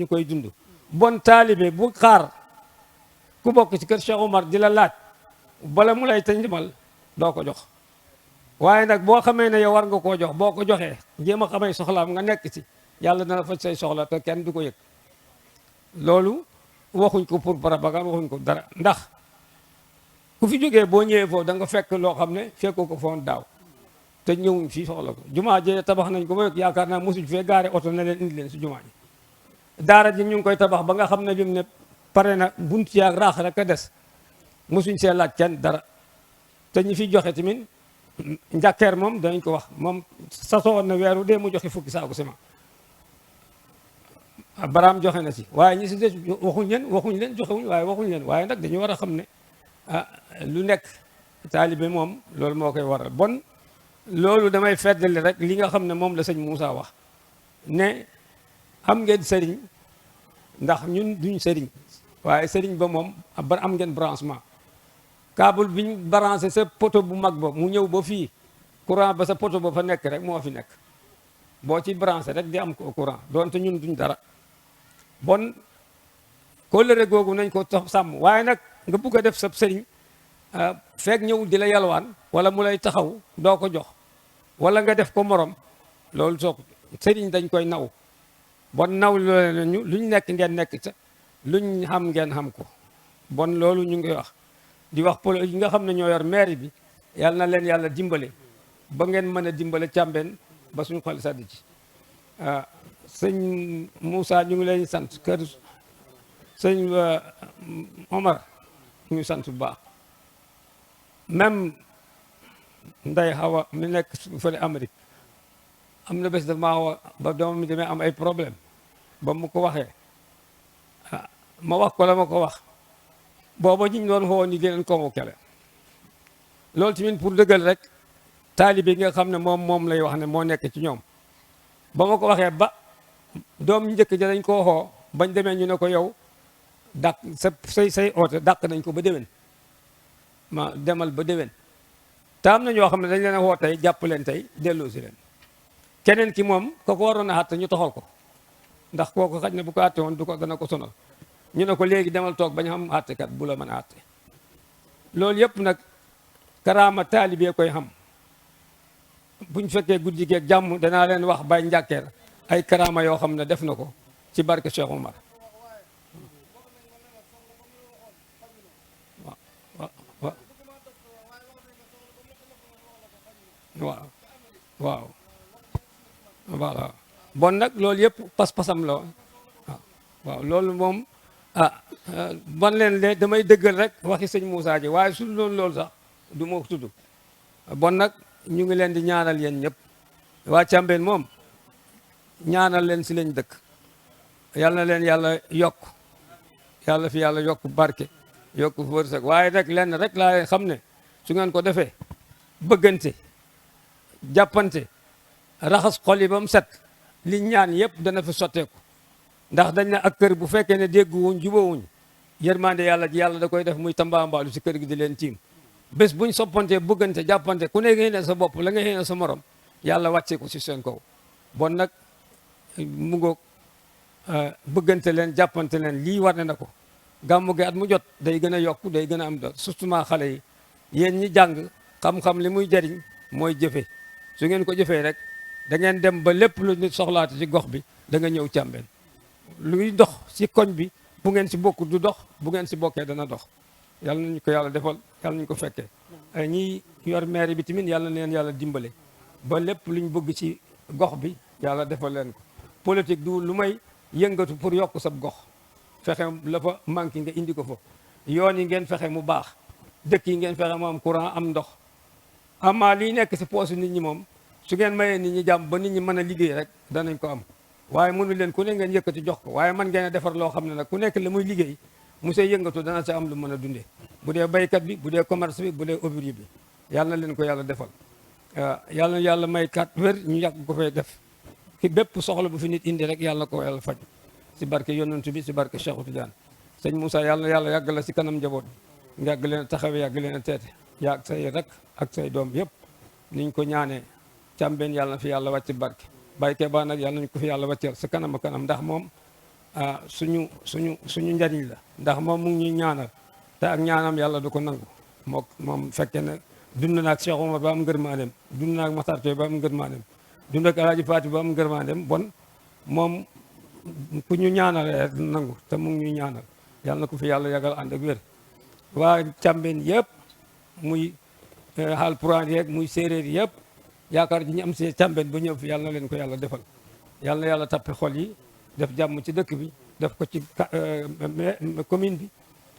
koy dund bon taalibe bu xaar ku bokk ci kër Cheikh Omar di la laaj bala mu lay tëndimal doo ko jox waaye nag boo xamee ne yow war nga koo jox boo ko joxee jéem a xamee soxlaam nga nekk ci yàlla dana faj say soxla te kenn du ko yëg loolu waxuñ ko pour propagande waxuñ ko dara ndax ku fi jógee boo ñëwee foofu da nga fekk loo xam ne fekkoo ko foon daaw te ñëwuñ fii soxla ko jumaa ji tabax nañ ko ba yaakaar naa mosuñ fee gaare oto na leen indi leen si jumaa ji daara ji ñu ngi koy tabax ba nga xam ne bi mu ne pare na bunt yaag raax rek a des mosuñ see laaj kenn dara te ñi fi joxe tamit njàkkeer moom danañ ko wax moom sasoo woon na weeru dee mu joxe fukki saako ciment baraam joxe na si waaye ñi si des waxuñ leen joxewuñ waaye waxuñ leen waaye nag dañu war a xam ne lu nekk taalibe moom loolu moo koy waral bon loolu damay feddali rek li nga xam ne moom la sëñ Moussa wax ne am ngeen sëriñ ndax ñun duñ sëriñ waaye sëriñ ba moom am ngeen branchement câble bi ñu branché sa poto bu mag ba mu ñëw ba fii courant ba sa poto ba fa nekk rek moo fi nekk boo ci branché rek di am ko courant doonte ñun duñ dara bon kóllëre googu nañ ko sàmm waaye nag nga bugg a def sa sëriñ feeg ñëwul di la yalwaan wala mu lay taxaw doo ko jox wala nga def ko morom loolu soo sëriñ dañ koy naw bon naw loole nañu luñ nekk ngeen nekk ca luñ xam ngeen xam ko bon loolu ñu ngi wax di wax polo yi nga xam ne ñoo yor mairie bi yàlla na leen yàlla dimbale ba ngeen mën a dimbale Càmbeen ba suñu xol sedd ci sëñ Moussa ñu ngi leen sant kër sëñ Omar ñu sant bu baax même Ndey Xawa mi nekk fële Amérique am na bés damaa woo ba doomam mi demee am ay problème ba mu ko waxee ma wax ko la ma ko wax booba ñu doon xoo ni leen convoqué la loolu tamit pour dëggal rek taalibe nga xam ne moom lay wax ne moo nekk ci ñoom ba ma ko waxee ba doom njëkk ja dañ koo xoo bañ demee ñu ne ko yow dàq say oote dàq nañ ko ba déwén ma demal ba déwén te am na ñoo xam ne dañ leen a woo tey jàpp leen tey delloo si leen keneen ki moom ko waroon a àtte ñu toxal ko ndax kooku xaj na bu ko àtte woon du ko dana ko sonal ñu ne ko léegi demal toog bañ xam àttekat bu la mën a àtte loolu yëpp nag karaama taalibee koy xam buñ fekkee guddi geeg jàmm danaa leen wax bay njàkkeer ay karaama yoo xam ne def na ko ci barke Cheikh Omar waaw waaw voilà bon nag loolu yëpp pas-pasam la waaw loolu moom ban leen de damay dëggal rek waxi sëñ Moussa ji waaye su loolu sax du ma tudd bon nag ñu ngi leen di ñaanal yéen ñëpp waa Càmbeen moom ñaanal leen si lañ dëkk yal na leen yàlla yokk yàlla fi yàlla yokk barke yokk wërsëg waaye rek lenn rek laa xam ne su ngeen ko defee bëggante jàppante raxas xol yi ba mu set li ñaan yëpp dana fi sotteeku ndax dañ ne ak kër bu fekkee ne dégguwuñ jubóowuñ yërmande yàlla ji yàlla da koy def muy tambaambaalu si kër gi di leen tiim bés buñ soppantee bëggante jàppante ku ne nga sa bopp la nga xëy sa morom yàlla wàccee ko si seen kaw bon nag mu ngoog bëggante leen jàppante leen lii war na ko gàmmu gi at mu jot day gën a yokku day gën a am doole surtout xale yi yéen ñi jàng xam-xam li muy jariñ mooy jëfe su ngeen ko jëfee rek da ngeen dem ba lépp lu nit soxlaate ci gox bi da nga ñëw Càmbeen luy dox ci koñ bi bu ngeen si bokk du dox bu ngeen si bokkee dana dox yàlla nañu ko yàlla defal yàlla nañu ko fekkee ñi yor maire bi tamit yàlla na leen yàlla dimbale ba lépp luñ bëgg ci gox bi yàlla defal leen ko politique du lu may yëngatu pour yokk sab gox fexe la fa manqué nga indi ko fa yoon yi ngeen fexe mu baax dëkk yi ngeen fexe mu am courant am ndox amaa lii nekk si poosu nit ñi moom su ngeen mayee nit ñi jàmm ba nit ñi mën a liggéey rek danañ ko am waaye mënu leen ku ne ngeen yëkkati jox ko waaye man ngeen a defar loo xam ne nag ku nekk la muy liggéey mu see yëngatu dana sa am lu mën a dundee bu dee baykat bi bu dee commerce bi bu dee ouvrier bi yàlla na leen ko yàlla defal yàlla na yàlla may kat wér ñu yàgg ko fay def ki bépp soxla bu fi nit indi rek yàlla ko yàlla faj si barke yonent bi si barke Cheikh Tidiane sëñ Moussa yàlla na yàlla yàgg la si kanam njaboot nga yàgg leen a taxawee yàgg leen a teete yaag say rek ak say doom yëpp niñ ko ñaanee Càmbeen yàlla na fi yàlla wàcc barke bayke ba nag yàlla nañ ko fi yàlla wàcceel sa kanam a kanam ndax moom suñu njariñ la ndax moom mu ngi ñuy ñaanal te ak ñaanam yàlla du ko nangu moom fekke ne dund naag Cheikh Omar ba am ngërmaaneem dund naag Matar Toy ba am ngërmaaneem dund ak Alaaji Faati ba am ngërmaaneem bon moom ku ñu ñaanal nangu te mu ngi ñuy ñaanal yàlla na ko fi yàlla yàggal ànd ak wér waa Càmbeen yëpp muy Haalpulaar yeeg muy séeréer yëpp yaakaar ji ñu am si càmbeen ba ñëw fi yàlla na leen ko yàlla defal yàlla na yàlla tappe xol yi def jàmm ci dëkk bi def ko ci commune bi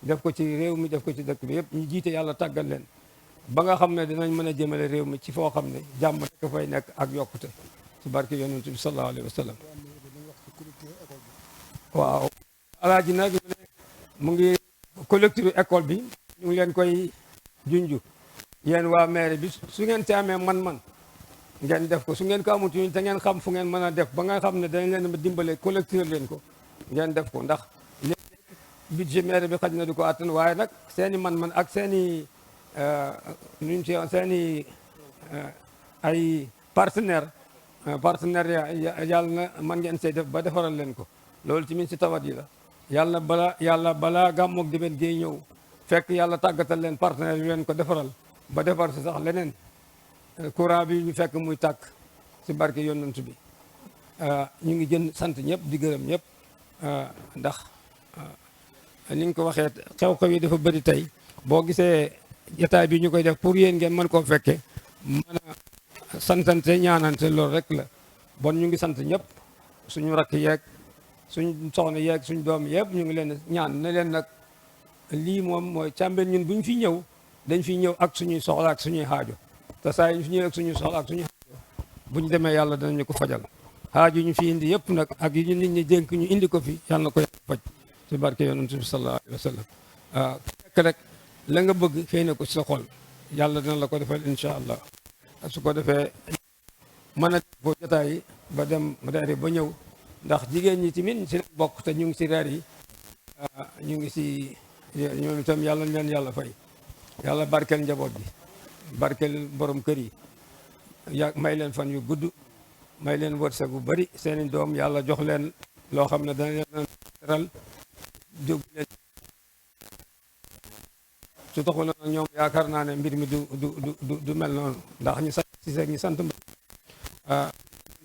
def ko ci réew mi def ko ci dëkk bi yëpp ñu jiite yàlla tàggal leen ba nga xam ne dinañ mën a jëmale réew mi ci foo xam ne jàmm rek fay nekk ak yokkute ci barke yonent bi sallallahu alayhi wa sallam waaw alaaji nag mu ngi collectif école bi ñu ngi leen koy junju yéen waa maire bi su ngeen ci amee man-man ngeen def ko su ngeen ko amut ñu te ngeen xam fu ngeen mën a def ba nga xam ne dañ leen a dimbale collecteur leen ko ngeen def ko ndax léegi budget maire bi xaj na du ko attan waaye nag seen i man-man ak seen i nuñ ci seen i ay partenaire yàlla na man ngeen see def ba defaral leen ko loolu ci min si tawat yi la yàlla balaa gàmmoog diben géey ñëw fekk yàlla tàggatal leen partenaire yu leen ko defaral ba defar si sax leneen courant bi ñu fekk muy tàkk si barke yonent bi ñu ngi jën sant ñëpp di gërëm ñëpp ndax ni nga ko waxee xew-xew yi dafa bëri tey boo gisee jataay bi ñu koy def pour yéen ngeen mën koo fekke mën a santante ñaanante loolu rek la bon ñu ngi sant ñëpp suñu rakk yeeg suñ soxna yeeg suñ doom yëpp ñu ngi leen ñaan ne leen nag lii moom mooy càmbeen ñun bu ñu fi ñëw dañ fi ñëw ak suñuy soxla ak suñuy xaajo te saa yi ñu fi ñëw ak suñuy soxla ak suñuy xaajo bu ñu demee yàlla danañu ko fajal xaajo ñu fi indi yëpp nag ak yi ñu nit ñi dénk ñu indi ko fi yàlla na ko yàlla faj ci barke yonent bi sallallahu alayhi wa sallam waaw ku nekk rek la nga bëgg xëy na ko ci sa xol yàlla dina la ko defal incha allah su ko defee mën a foo jotaay yi ba dem reer yi ba ñëw ndax jigéen ñi tamit si bokk te ñu ngi si reer yi ñu ngi si ñoom itam yàlla na leen yàlla fay yàlla barkeel njaboot bi barkeel borom kër yi may leen fan yu gudd may leen wërsëg bu bari seeni doom yàlla jox leen loo xam ne dana leen teral jóg leen su taxul nag ñoom yaakaar naa ne mbir mi du mel noonu ndax ñu sant si seeg ñu sant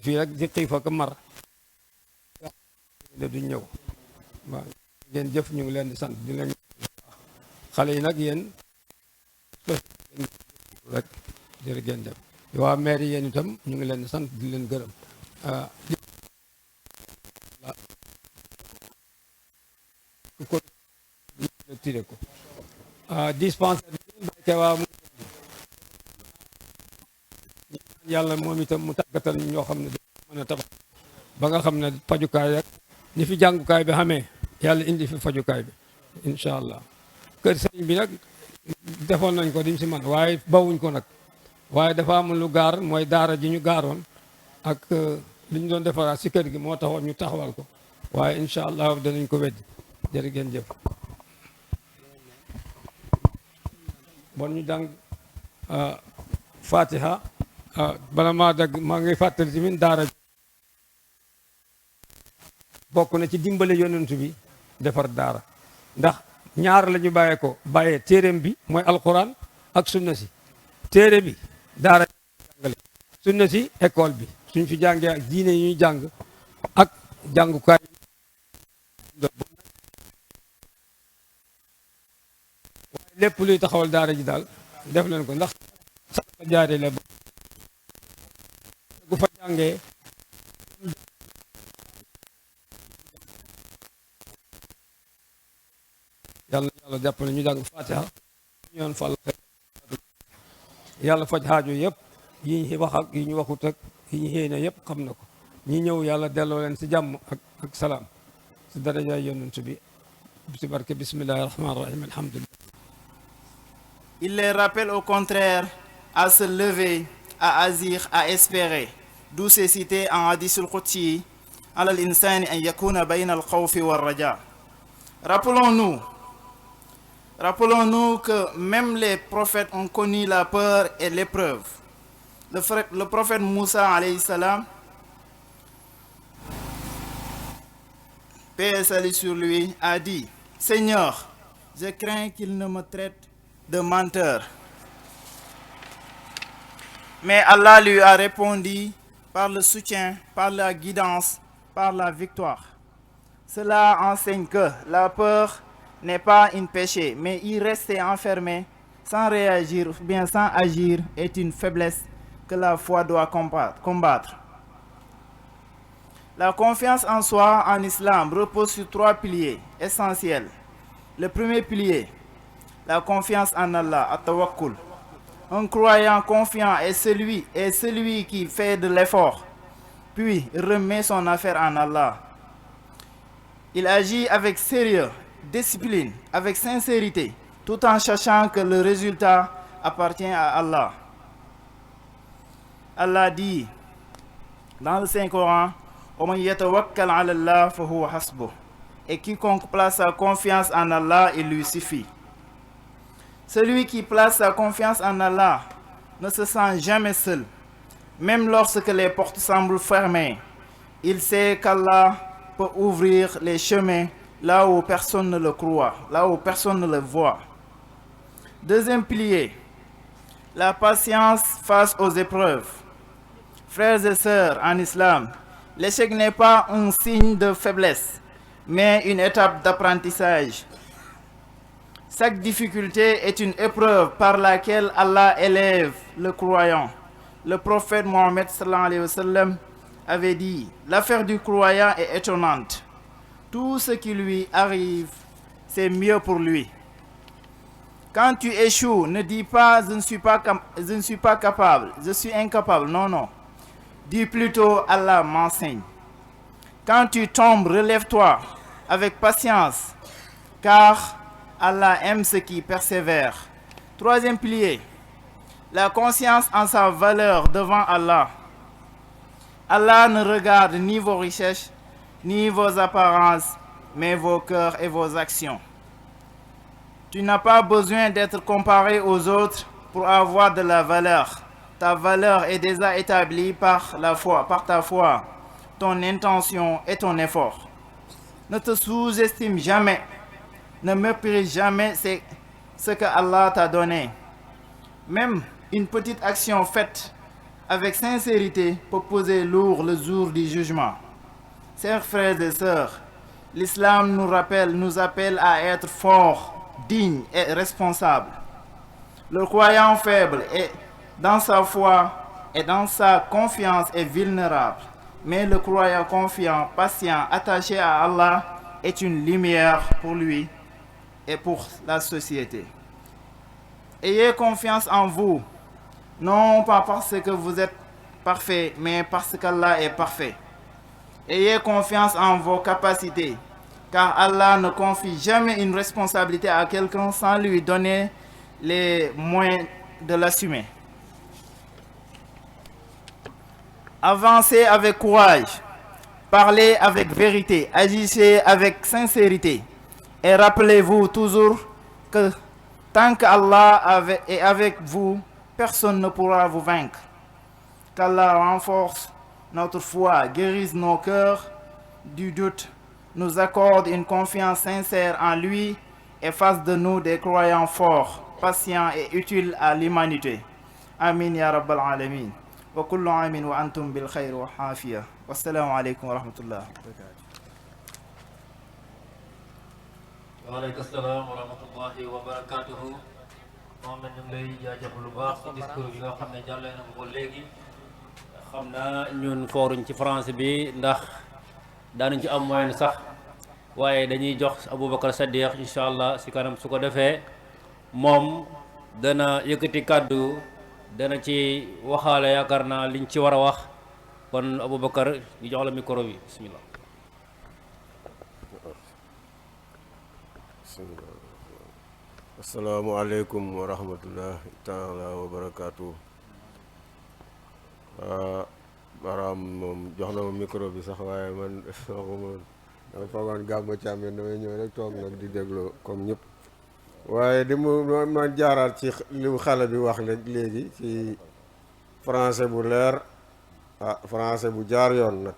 fii rek di xiif ak mar de duñ ñëw waaw ngeen jëf ñu ngi leen di sant di leen xale yi nag yéen rek jërë ngeen def waa maire yéen itam ñu ngi leen di sant di leen gërëm ko tiré ko dispensaire bi barke waa mu yàlla moom itam mu tàggatal ñu ñoo xam ne mën a tabax ba nga xam ne fajukaay ak ni fi jàngukaay bi xamee yàlla indi fi fajukaay bi incha allah kër sëriñ bi nag defoon nañ ko dim si man waaye bawuñ ko nag waaye dafa am lu gaar mooy daara ji ñu gaaroon ak li ñu doon defaraat si kër gi moo taxoon ñu taxawal ko waaye incha allah danañ ko weddi jërë ngeen jëf bon ñu jàng fatiha bala maa dagg maa ngi fàttali tamit daara bokk na ci dimbale yonent bi defar daara ndax ñaar la ñu bàyyee ko bàyyee téeréem bi mooy alquran ak sunna si téere bi daara jàngale sunna si école bi suñ fi jàngee ak diine yi ñuy jàng ak jàngukaay waaye lépp luy taxawal daara ji daal def leen ko ndax sax jaare la bu fa jàngee yàlla jàppale ñu jàng fatiha ñoon fal yàlla faj xaajo yëpp yi ñu wax ak yi ñu waxut ak yi ñu xëy na yëpp xam na ko ñi ñëw yàlla delloo leen si jàmm ak salaam si darajaay yonent bi si barke bismillahi rahmani rahim alhamdulillah. Il les rappelle au contraire à se lever, à agir, à espérer. D'où c'est cité en hadith al-Qudsi, ala al-insani an yakuna bayna al-khawfi wal-raja. Rappelons-nous que même les prophètes ont connu la peur et l'épreuve. Le prophète Moussa, alayhi salam, paix et salut sur lui, a dit: Seigneur, je crains qu'il ne me traite de menteur. Mais Allah lui a répondu par le soutien, par la guidance, par la victoire. Cela enseigne que la peur n'est pas un péché, mais y rester enfermé sans réagir ou bien sans agir est une faiblesse que la foi doit combattre. La confiance en soi en islam repose sur 3 piliers essentiels. Le premier pilier, la confiance en Allah, at-tawakkul. Un croyant confiant est celui qui fait de l'effort, puis remet son affaire en Allah. Il agit avec sérieux, discipline, avec sincérité, tout en sachant que le résultat appartient à Allah. Allah dit dans le Saint-Coran, وَمَنْ يَتَوَكَّلْ عَلَى اللَّهِ فَهُوَ حَسْبُهُ. Et quiconque place sa confiance en Allah, il lui suffit. Celui qui place sa confiance en Allah ne se sent jamais seul, même lorsque les portes semblent fermées. Il sait qu'Allah peut ouvrir les chemins là où personne ne le croit, là où personne ne le voit. Deuxième pilier, la patience face aux épreuves. Frères et sœurs en islam, l'échec n'est pas un signe de faiblesse, mais une étape d'apprentissage. Chaque difficulté est une épreuve par laquelle Allah élève le croyant. Le prophète Mohammed sallallahu alayhi wa sallam avait dit, l'affaire du croyant est étonnante. Tout ce qui lui arrive, c'est mieux pour lui. Quand tu échoues, ne dis pas je ne suis pas capable, je suis incapable. Non, non. Dis plutôt Allah m'enseigne. Quand tu tombes, relève-toi avec patience, car Allah aime ceux qui persévèrent. Troisième pilier, la conscience en sa valeur devant Allah. Allah ne regarde ni vos richesses, ni vos apparences, mais vos cœurs et vos actions. Tu n'as pas besoin d'être comparé aux autres pour avoir de la valeur. Ta valeur est déjà établie par la foi, par ta foi, ton intention et ton effort. Ne te sous-estime jamais. Ne méprise jamais ce que Allah t'a donné. Même une petite action faite avec sincérité peut peser lourd le jour du jugement. Chers frères et sœurs, l'islam nous appelle à être forts, dignes et responsables. Le croyant faible est dans sa foi et dans sa confiance est vulnérable. Mais le croyant confiant, patient, attaché à Allah est une lumière pour lui et pour la société. Ayez confiance en vous, non pas parce que vous êtes parfait, mais parce qu'Allah est parfait. Ayez confiance en vos capacités, car Allah ne confie jamais une responsabilité à quelqu'un sans lui donner les moyens de l'assumer. Avancez avec courage, parlez avec vérité, agissez avec sincérité. Et rappelez-vous toujours que tant qu'Allah est avec vous, personne ne pourra vous vaincre. Qu'Allah renforce notre foi, guérisse nos cœurs du doute, nous accorde une confiance sincère en lui et fasse de nous des croyants forts, patients et utiles à l'humanité. Amin ya Rabbal Alamin. Wa kullu amin wa antum bil khayr wa hafiya. Wassalamu alaikum wa rahmatullah. waaleykum salaam wa rahmatullahi wa barakatuhu. moom la ñu ngi lay jaajëfal lu baax ci discours bi nga xam ne jàllee na ko léegi. xam naa ñun fooruñ ci français bi ndax daanuñ ci am moyen sax waaye dañuy jox Aboubacar Saddiq incha allah si kanam su ko defee moom dana yëkkati kàddu dana ci waxaale yaakaar naa liñ ci war a wax kon Aboubacar ñu jox la micro bi bismillah. Assalamualaikum warahmatullahi taala wabarakatuh. Baram moom jox na ma micro bi sax waaye man waxuma dama foogoon gàmmu càmmeen damay ñëw rek toog nag di dégloo comme ñëpp waaye di ma jaaraat ci li xale bi wax léegi ci français bu leer français bu jaar yoon nag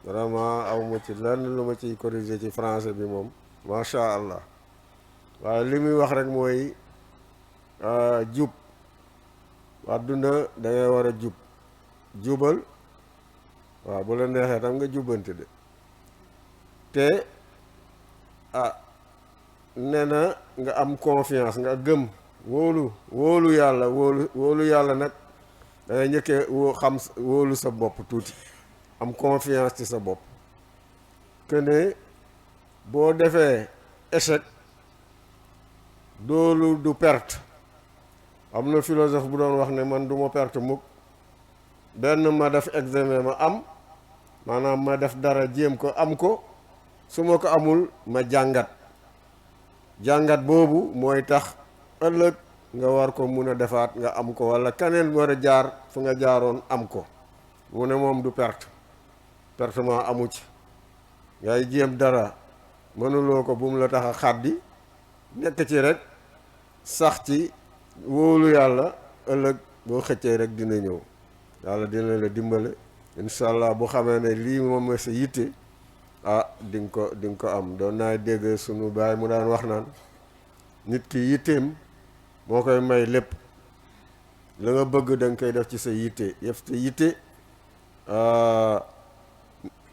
vraiment awma ci lenn lu ma ciy corriger ci français bi moom macha allah. waaye li muy wax rek mooy jub àdduna da ngay war a jubal waaw bu la neexee tam nga jubbante de te nee na nga am confiance nga gëm wóolu yàlla nag da ngay njëkkee wóolu sa bopp tuuti am confiance ci sa bopp que ne boo defee échec doolu du perte. am na philosophe bu doon wax ne man du ma perte mukk benn ma def examen ma am maanaam ma def dara jéem ko am ko su ma ko amul ma jàngat boobu mooy tax ëllëg nga war ko mun a defaat nga am ko walla keneen war a jaar fu nga jaaroon am ko mu ne moom du pertement amu ci ngay jéem dara mënuloo ko bu mu la tax a xàddi nekk ci rek sax ci wóolu yàlla ëllëg boo xëccee rek dina ñëw yàlla dina la dimbale incha allah bu xamee ne lii moom sa yitte di nga ko am. doon naa dégg sunu baay mu daan wax naan nit ki yitteem moo koy may lépp la nga bëgg da nga koy def ci sa yitte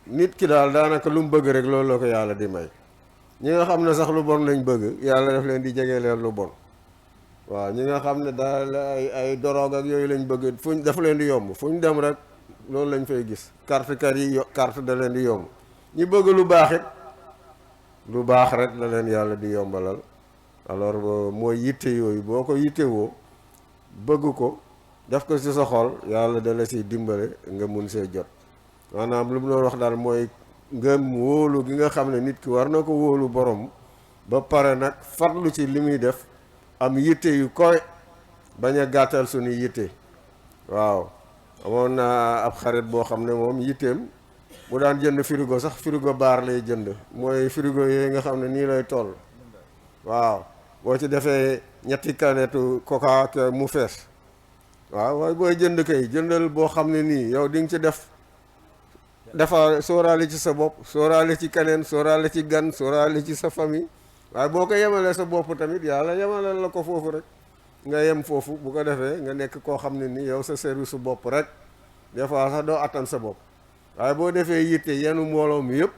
nit ki daal daanaka lu mu bëgg rek loolu la ko yàlla di may. ñi nga xam ne sax lu bon lañ bëgg yàlla daf leen di jege leen lu bon waaw ñi nga xam ne daal ay doroog ak yooyu lañ bëgg fuñ dafa leen di yomb fu ñu dem rek loolu lañ fay gis carte da leen di yomb ñi bëgg lu baax it lu baax rek la leen yàlla di yombalal. alors mooy yitte yooyu boo ko yittewoo bëgg ko def ko ci sa xol yàlla da la siy dimbale nga mun see jot maanaam lu mu doon wax daal mooy ngëm wóolu gi nga xam ne nit ki war na ko wóolu borom ba pare nag farlu ci li muy def am yitte yu koy bañ a gàttal suñu yitte. waaw amoon naa ab xarit boo xam ne moom yitteem bu daan jënd frigo sax frigo baar lay jënd mooy frigo yooyu nga xam ne nii lay toll waaw boo ci defee ñetti kanetu coca mu fees waaw waaye booy jënd kay jëndal boo xam ne nii yow di nga ci defa sóoraale ci sa bopp sóoraale ci keneen sóoraale ci gan sóoraale ci sa famille waaye boo ko yemalee sa bopp tamit yàlla yemalal la ko foofu rek nga yem foofu bu ko defee nga nekk koo xam ne nii yow sa service su bopp rek des fois sax doo attan sa bopp waaye boo defee yitte yenu mbooloo mi yëpp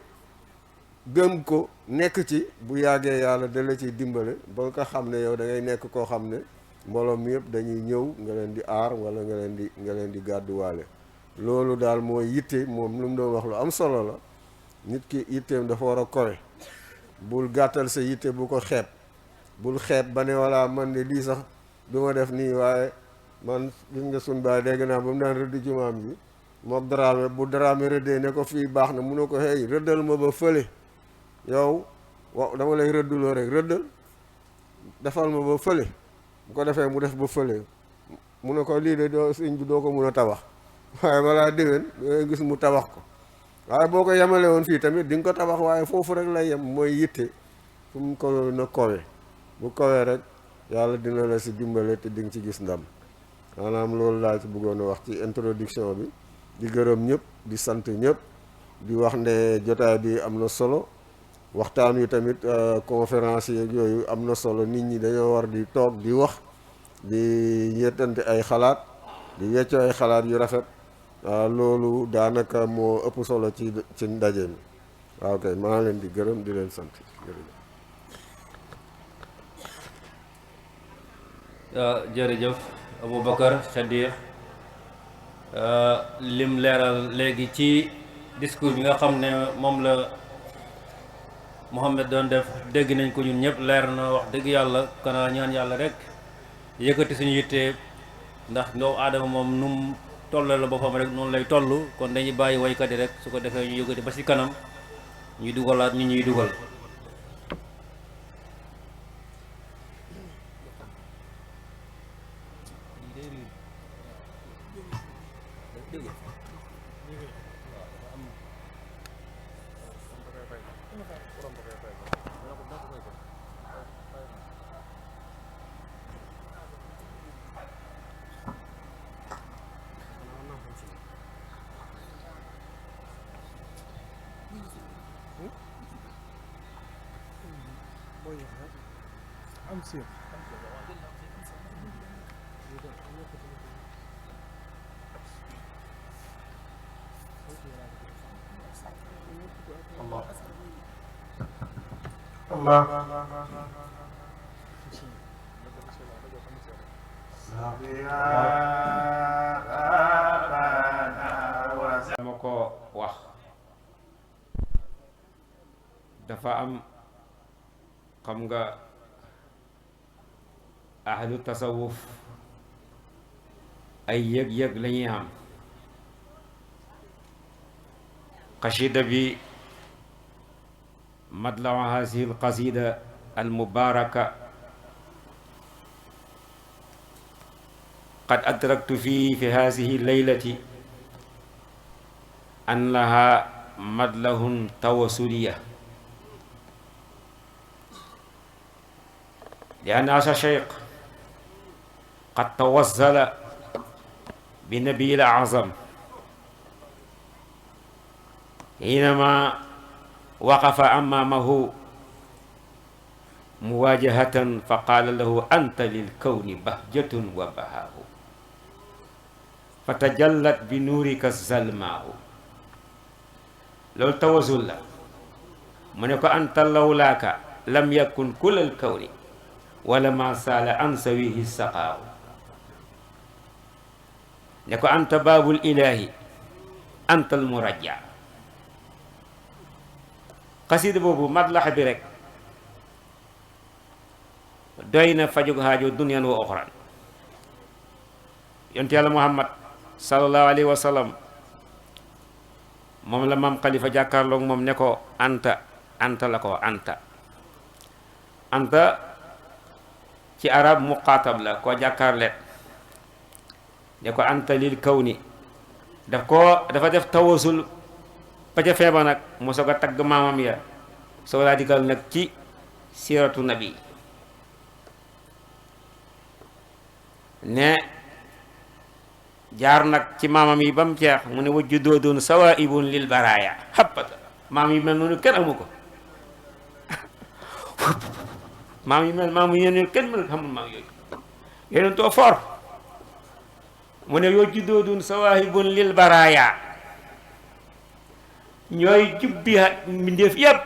gëm ko nekk ci bu yàggee yàlla da la ciy dimbale ba nga xam ne yow da ngay nekk koo xam ne mbooloo mi yëpp dañuy ñëw nga leen di aar wala nga leen di gàdduwaale. loolu daal mooy yitte moom lu mu doon wax lu am solo la nit ki yitteem dafa war a kowe bul gàttal sa yitte bu ko xeeb bul xeeb ba ne walla man de lii sax du ma def nii waaye man gis nga sun baay dégg naa ba mu daan rëdd jumaam ji mook Dramé bu Dramé rëddee ne ko fii baax na mu ne ko hey rëddal ma ba fële yow dama lay rëdduloo rek rëddal defal ma ba fële bu ko defee mu def ba fële mu ne ko lii de doo sëñ bi doo ko mun a tabax waaye balaa déwén dangay gis mu tabax ko waaye boo ko yemale woon fii tamit di nga ko tabax waaye foofu rek lay yem mooy yitte fu mu ko na kowe bu kowee rek yàlla dina la si dimbale te di nga ci gis ndam maanaam loolu laa ci bëggoon a wax ci introduction bi di gërëm ñëpp di sant ñëpp di wax ne jotaay bi am na solo waxtaan wi tamit conférence yeeg yooyu am na solo nit ñi dañoo war di toog di wax di yettante ay xalaat di weccoo ay xalaat yu rafet loolu daanaka moo ëpp solo ci ndaje mi waaw kay maa leen di gërëm di leen sant jërëjëf Aboubacar Sadikh lim leeral léegi ci discours bi nga xam ne moom la Mohamed doon def dégg nañ ko ñun ñëpp leer na wax dëgg yàlla kana ñaan yàlla rek yëkkati suñu yitte ndax doomu aadama moom nu mu tollal la boppam rek noonu lay toll kon dañuy bàyyi waykat yi rek su ko defee ñu yëkkati ba ci kanam ñuy dugalaat ñu ñuy dugal Allah dafa am xam nga ahlu tasawuf ay yëg-yëg la ñuy am qasida bi madlawa hasihi alqasida almubaraka qad adraktu fi hasihi leylati an laha madlahun tawasuliya li anna asa cheikh qad tawassala bi nabiil azam حينما وقف أمامه مواجهة فقال له أنت للكون بهجة وبهاء فتجلت بنورك الظلماء لو توزل منك أنت لولاك لم يكن كل الكون ولما سال عن سويه السقاء نك أنت باب الإله أنت المرجع xasida boobu madlaxa bi rek doy na fajug haajo dunyan wa oxran yonent yàlla muhammad sallallahu alayhi wa sallam moom la maam xalifa jàkkaarloog moom ne ko anta la ko anta ci arab muqaatab la koo jàkkaarleet ne ko anta lil kawni dafa def tawasul ba ca feeba nag mu soog a tagg maamam ya soo laa digal nag ci siiratu nabi ne jaar nag ci maamam yi ba mu jeex mu ne wajju doodun sawaibun lil baraya xappata maam yi mel noonu kenn amu ko maam yi mel maam yi kenn mel xamul maam yooyu yeneen too for mu ne wajju doodun sawaibun lil baraya ñooy jubbi mbindeef yëpp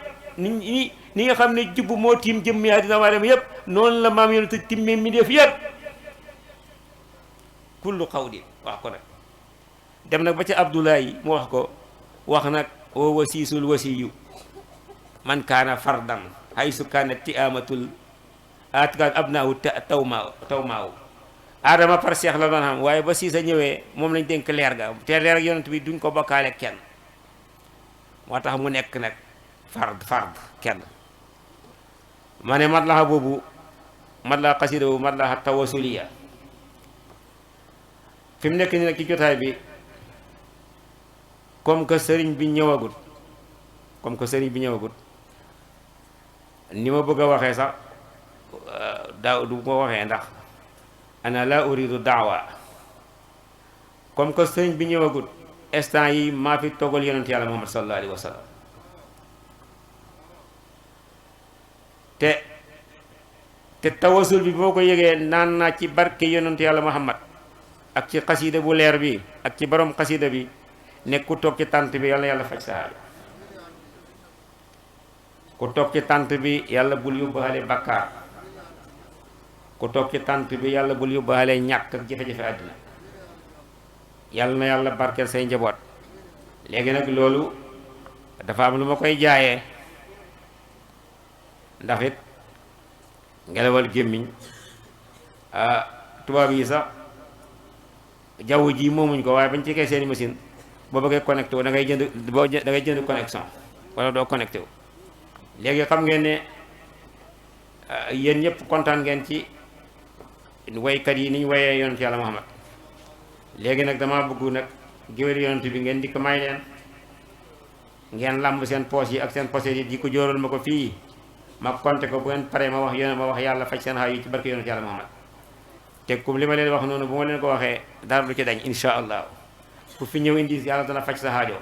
ni nga xam ne jubb moo tiim jëmmi àddina waadama yëpp noonu la maam yoon te timmee mbindeef yëpp kullu xawdi wax ko nag dem nag ba ca Abdoulaye mu wax nag wa wasiisul wasiyu man kaana fardan haysu kaanat tiamatul atkan abnaahu tawmaaw aadama par seex la doon xam waaye ba siisa ñëwee moom lañ dénk leer ga te leer ak yonent bi duñ ko bokkaale kenn moo tax mu nekk nag fard kenn ma ne madlaxa boobu madlaxa xasida boobu madlaxa tawasuliya fi mu nekk ni nag ci jotaay bi comme que sëriñ bi ñëwagut ni ma bëgg a waxee sax daaw du ko waxee ndax ana la uridu daawa comme que sëriñ bi ñëwagut instant yi maa fi toggal yonent yàlla muhammad sallallahu alayhi wa sallam te tawasul bi boo ko yëgee naan naa ci barke yonent yàlla muhammad ak ci xasida bu leer bi ak ci borom xasida bi nekk ku toog ci tànt bi yàlla yàlla faj sa aajo ku toog ci tànt bi yàlla bul yóbbaale bakkaar ku toog ci tànt bi yàlla bul yóbbaale ñàkk ak jafe-jafe àddina yàlla na yàlla barkeel say njaboot léegi nag loolu dafa am lu ma koy jaayee ndax it ngelawal gémmiñ tubaab yi sax jaww ji moomuñ ko waaye bañ ci kay seeni machine boo bëggee connecté wu da ngay jënd connexion wala doo connecté wu léegi xam ngeen ne yéen ñëpp kontaan ngeen ci waykat yi ni ñu wayee yonent yàlla Muhammad léegi nag dama bëgg nag géwél yonent bi ngeen di ko may leen ngeen làmb seen poos yi ak seen poset yi di ko jóoral ma ko fii ma konte ko bu ngeen paree ma wax yàlla faj seen xaaj yi ci barke yonent yàlla Muhammad te comme li ma leen wax noonu bu ma leen ko waxee dara du ci dañ insha allah ku fi ñëw indi yàlla dana faj sa xaajo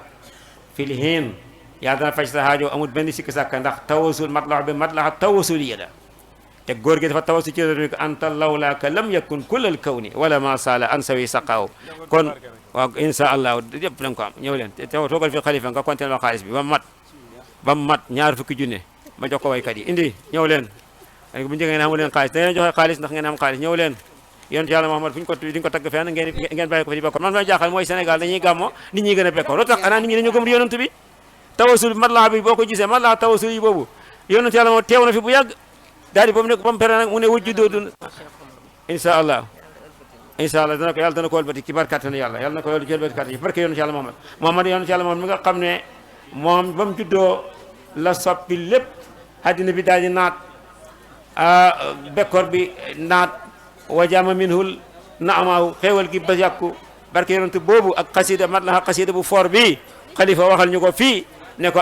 fil hiin yàlla dana faj sa xaajo amul benn sikki sàkka ndax tawasul matlax bi matlaxa tawasuliya la te góor gi dafa tawasul ci ko anta lawlaaka lam yakun kullal kawni wala ma sala an sawi saqaaw kon waaw insha allah yëpp danga ko am ñëw leen te toogal fi xalifa nga konteen ma xaalis bi ba mu mat ñaar fukki junne ma jox ko waykat yi indi ñëw leen bu njëkk ngeen amu leen xaalis da ngeen joxe xaalis ndax ngeen am xaalis ñëw leen yonent yàlla Muhammad fu ñu ko duñ ko tagg fenn ngeen bàyyi ko fi di bekkoor man ma jaaxal mooy Sénégal dañuy gàmmo nit ñi gën a bekkoor lu tax xanaa nit ñi dañu gëm yonent bi tawasul matlaxa bi boo ko gisee matlaxa tawasul yi boobu yonent yàlla moom teew na fi bu yàgg daal di ba mu pere nag mu ne wujju doodun incha allah dana ko yàlla dana ko wëlbati ci barkattan yàlla na ko yàlla ci wëlbati kàttan yi barke yonent yàlla Muhammad yonent yàlla Muhammad mi nga xam ne moom ba mu juddoo la soppi lépp àddina bi daal di naat bekkoor bi naat wajaama minhul naamaaw xéewal gi ba yàkku barke yonent boobu ak xasida mat la xasida bu foor bi xalifa waxal ñu ko fii ne ko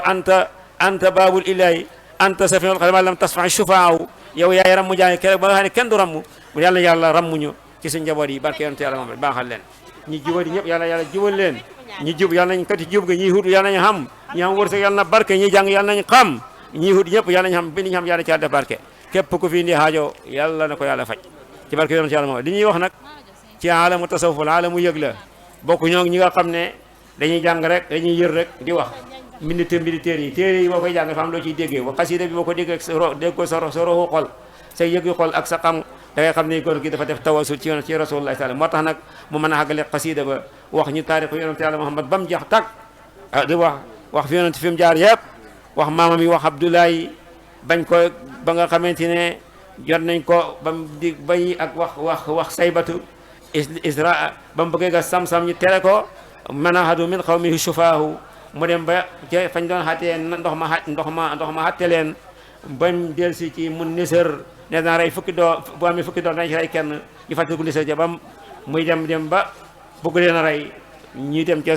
anta baabul ilahi anta safiul xadima lam tasfa shufaaw yow yaay rammu jaay keroog ba nga xam ne kenn du rammu mu yàlla rammuñu ci suñ njaboot yi barke yonent yàlla moom baaxal leen ñi jubadi ñëpp yàlla jubal leen ñi jub yàlla nañ kati jub ga ñi hut yàlla nañ xam ñi xam wërsëg yàlla na barke ñi jàng yàlla nañ xam ñi hut ñëpp yàlla nañ xam bi ñu xam yàlla ci def barke képp ku fi indi haajo yàlla na ko yàlla faj ci barke yonent yàlla moom li ñuy wax nag ci alamu tasawuf la alamu yëg la bokk ñoo ñi nga xam ne dañuy jàng rek dañuy yër rek di wax mbindi téere yi boo koy jàng dafa am loo ciy déggee ba xasida bi boo ko déggee dégg ko sa roxu xol sa yëg xol ak sa xam da ngay xam ne góor gi dafa def tawasul ci yoon ci rasulullah taala moo tax nag mu mën a àggale xasida ba wax ñu taarixu yonent yàlla Muhammad ba mu jeex tàkk di wax fi yonent fi mu jaar yëpp wax maamam yi wax Abdoulaye bañ ko ba nga xamante ne jot nañ ko ba mu di bayi ak wax saybatu isra ba mu bëggee ga sam-sam ñu tere ko manahadu min xawmihi shufaahu mu dem ba fañ doon xattee ndox ma xatte leen bañ del si ci mun nisër ne naa rey fukki doo bu amee fukki doo dañ ci rey kenn ñu fàttaliku nisër ja bam muy dem ba bëgg leen a rey ñi dem ca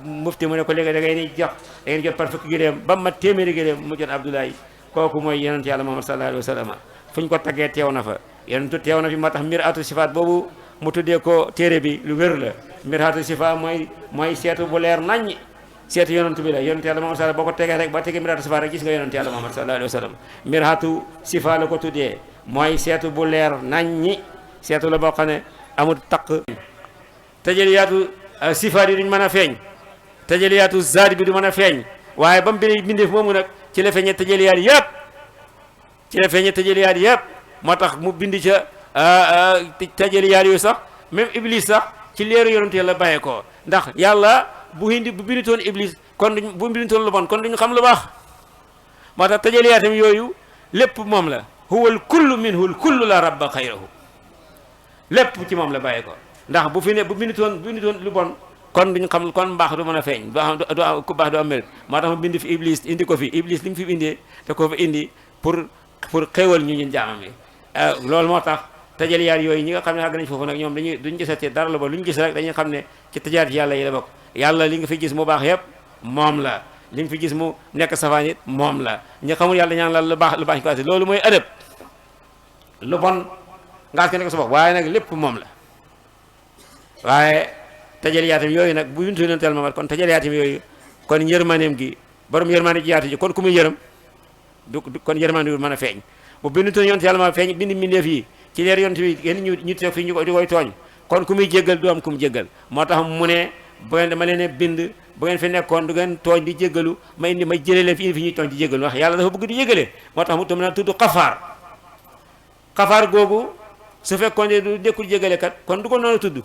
mufti mu ne ko léegi da ngay ni jox da ngeen jot par fukki giléem ba ma téeméeri giléem mu jot Abdoulaye kooku mooy yonent yàlla Muhammad sallallahu alayhi wa sallam fu ñu ko taggee teew na fa yonentu teew na fi moo tax miratu sifaat boobu mu tuddee ko téere bi lu wér la miratu sifaat mooy seetu bu leer naññ seetu yonent bi la yonent yàlla Muhammad sallallahu boo ko tegee rek ba tegee miratu sifaat rek gis nga yonent yàlla Muhammad sallallahu alayhi wa sallam miratu sifaat la ko tuddee mooy seetu bu leer naññi seetu la boo xam ne amul taq tajaliyaatu sifaat yi duñ mën a feeñ tajaliyaatu zaadi bi du mën a feeñ waaye ba mu bindee moomu nag ci la feeñee tajaliyaat yëpp moo tax mu bind ca tajaliyaat yooyu sax même iblis sax ci leeru yonent yàlla bàyyee ko ndax yàlla bu bindutoon iblis kon bu bindutoon lu bon kon duñu xam lu baax moo tax tajaliyaatam yooyu lépp moom la huwal kullu minhul kullu la rabba xayrahu lépp ci moom la bàyyee ko ndax bu bindutoon lu bon kon duñu xam kon mbaax du mën a feeñ du ku baax du am mel moo tax mu bind fi iblis indi ko fi iblis li mu fi indee te ko fi indi pour xéewal ñu ñun jaamam yi loolu moo tax tajaliyaat yooyu ñi nga xam ne àgg nañ foofu nag ñoom duñ gisatee dara la ba lu ñu gis rek dañuy xam ne ci tajaat yàlla yi la bokk yàlla li nga fi gis mu baax yëpp moom la li nga fi gis mu nekk safaan it moom la ñi xamul yàlla ñaan la lu baax ñu ko ati loolu mooy adab lu bon ngaas ko nekk sa bopp waaye nag lépp moom la waaye tajaliyaatam yooyu nag bu yuntu leen teel kon tajaliyaatam yooyu kon yërmaneem gi borom yërmane ji yaatu ji kon ku muy yërëm kon yërmande du mën a feeñ bu bindutoon yonent yàlla ma feeñ bind mbindeef yi ci leer yonent bi yéen ñu toog fii di koy tooñ kon ku muy jéggal du am ku mu jéggal moo tax mu ne bu ngeen dama leen bind bu ngeen fi nekkoon du ngeen tooñ di jéggalu ma jëlee leen fi indi fi ñuy tooñ di jéggalu wax yàlla dafa bëgg di jéggalee moo tax mu tam na tudd xafaar googu su fekkoon ne du nekkul jéggale kat kon du ko noonu tudd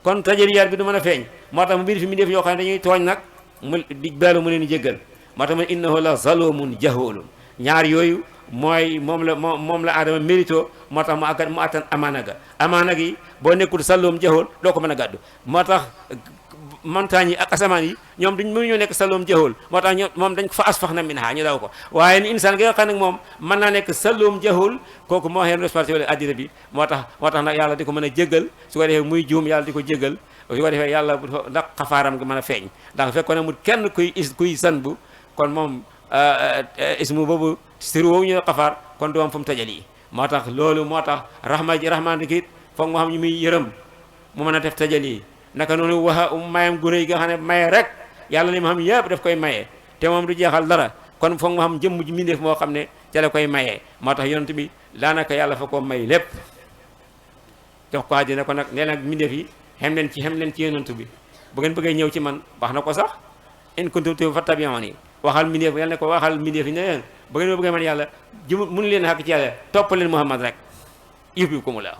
kon tajaliyaat bi du mën a feeñ moo tax mu bind fi mbindeef yoo xam ne dañuy tooñ nag mu di baalu mu leen di jéggal moo tax mu innahu la zalumun jahulun ñaar yooyu mooy moom la aadama mérito moo tax mu attan amaana gi boo nekkul sàlloom jaxool doo ko mën a gàddu moo tax montagne yi ak asamaan yi ñoom duñ mënuñoo nekk sàlloom jaxool moo tax moom dañ ko fa asfax na min ha ñu daw ko waaye ni insaan gi nga xam ne moom mën naa nekk sàlloom jaxool kooku moo xeen responsabilité addina bi moo tax nag yàlla di ko mën a jéggal su ko defee muy juum yàlla di ko jéggal su ko defee yàlla ndax xafaaram nga mën a feeñ ndax fekkoon ne mu kenn kuy san bu kon moom ismu boobu siru woowu ñu xafaar kon du am fu mu tajali moo tax loolu moo tax rahmaan ki foog mu xam ñu muy yërëm mu mën a def tajali naka noonu mayam gu rëy nga xam ne maye rek yàlla li ma xam yëpp daf koy maye te moom du jeexal dara kon foog mu xam jëmm ji mbindeef moo xam ne ca la koy mayee moo tax yonent bi daanaka yàlla fa ko may lépp jox ko àddina ko nag nee nag mbindeef yi xem leen ci yonent bi bu ngeen bëggee ñëw ci man wax na ko sax in kuntum fattabi'uni waxal mbindeef yàlla ne ko waxal mbindeef yi ne leen ba ngeen ma bëggee man yàlla mënu leen xàkk ci yàlla topp leen Muhammad rek yëpp ko mu la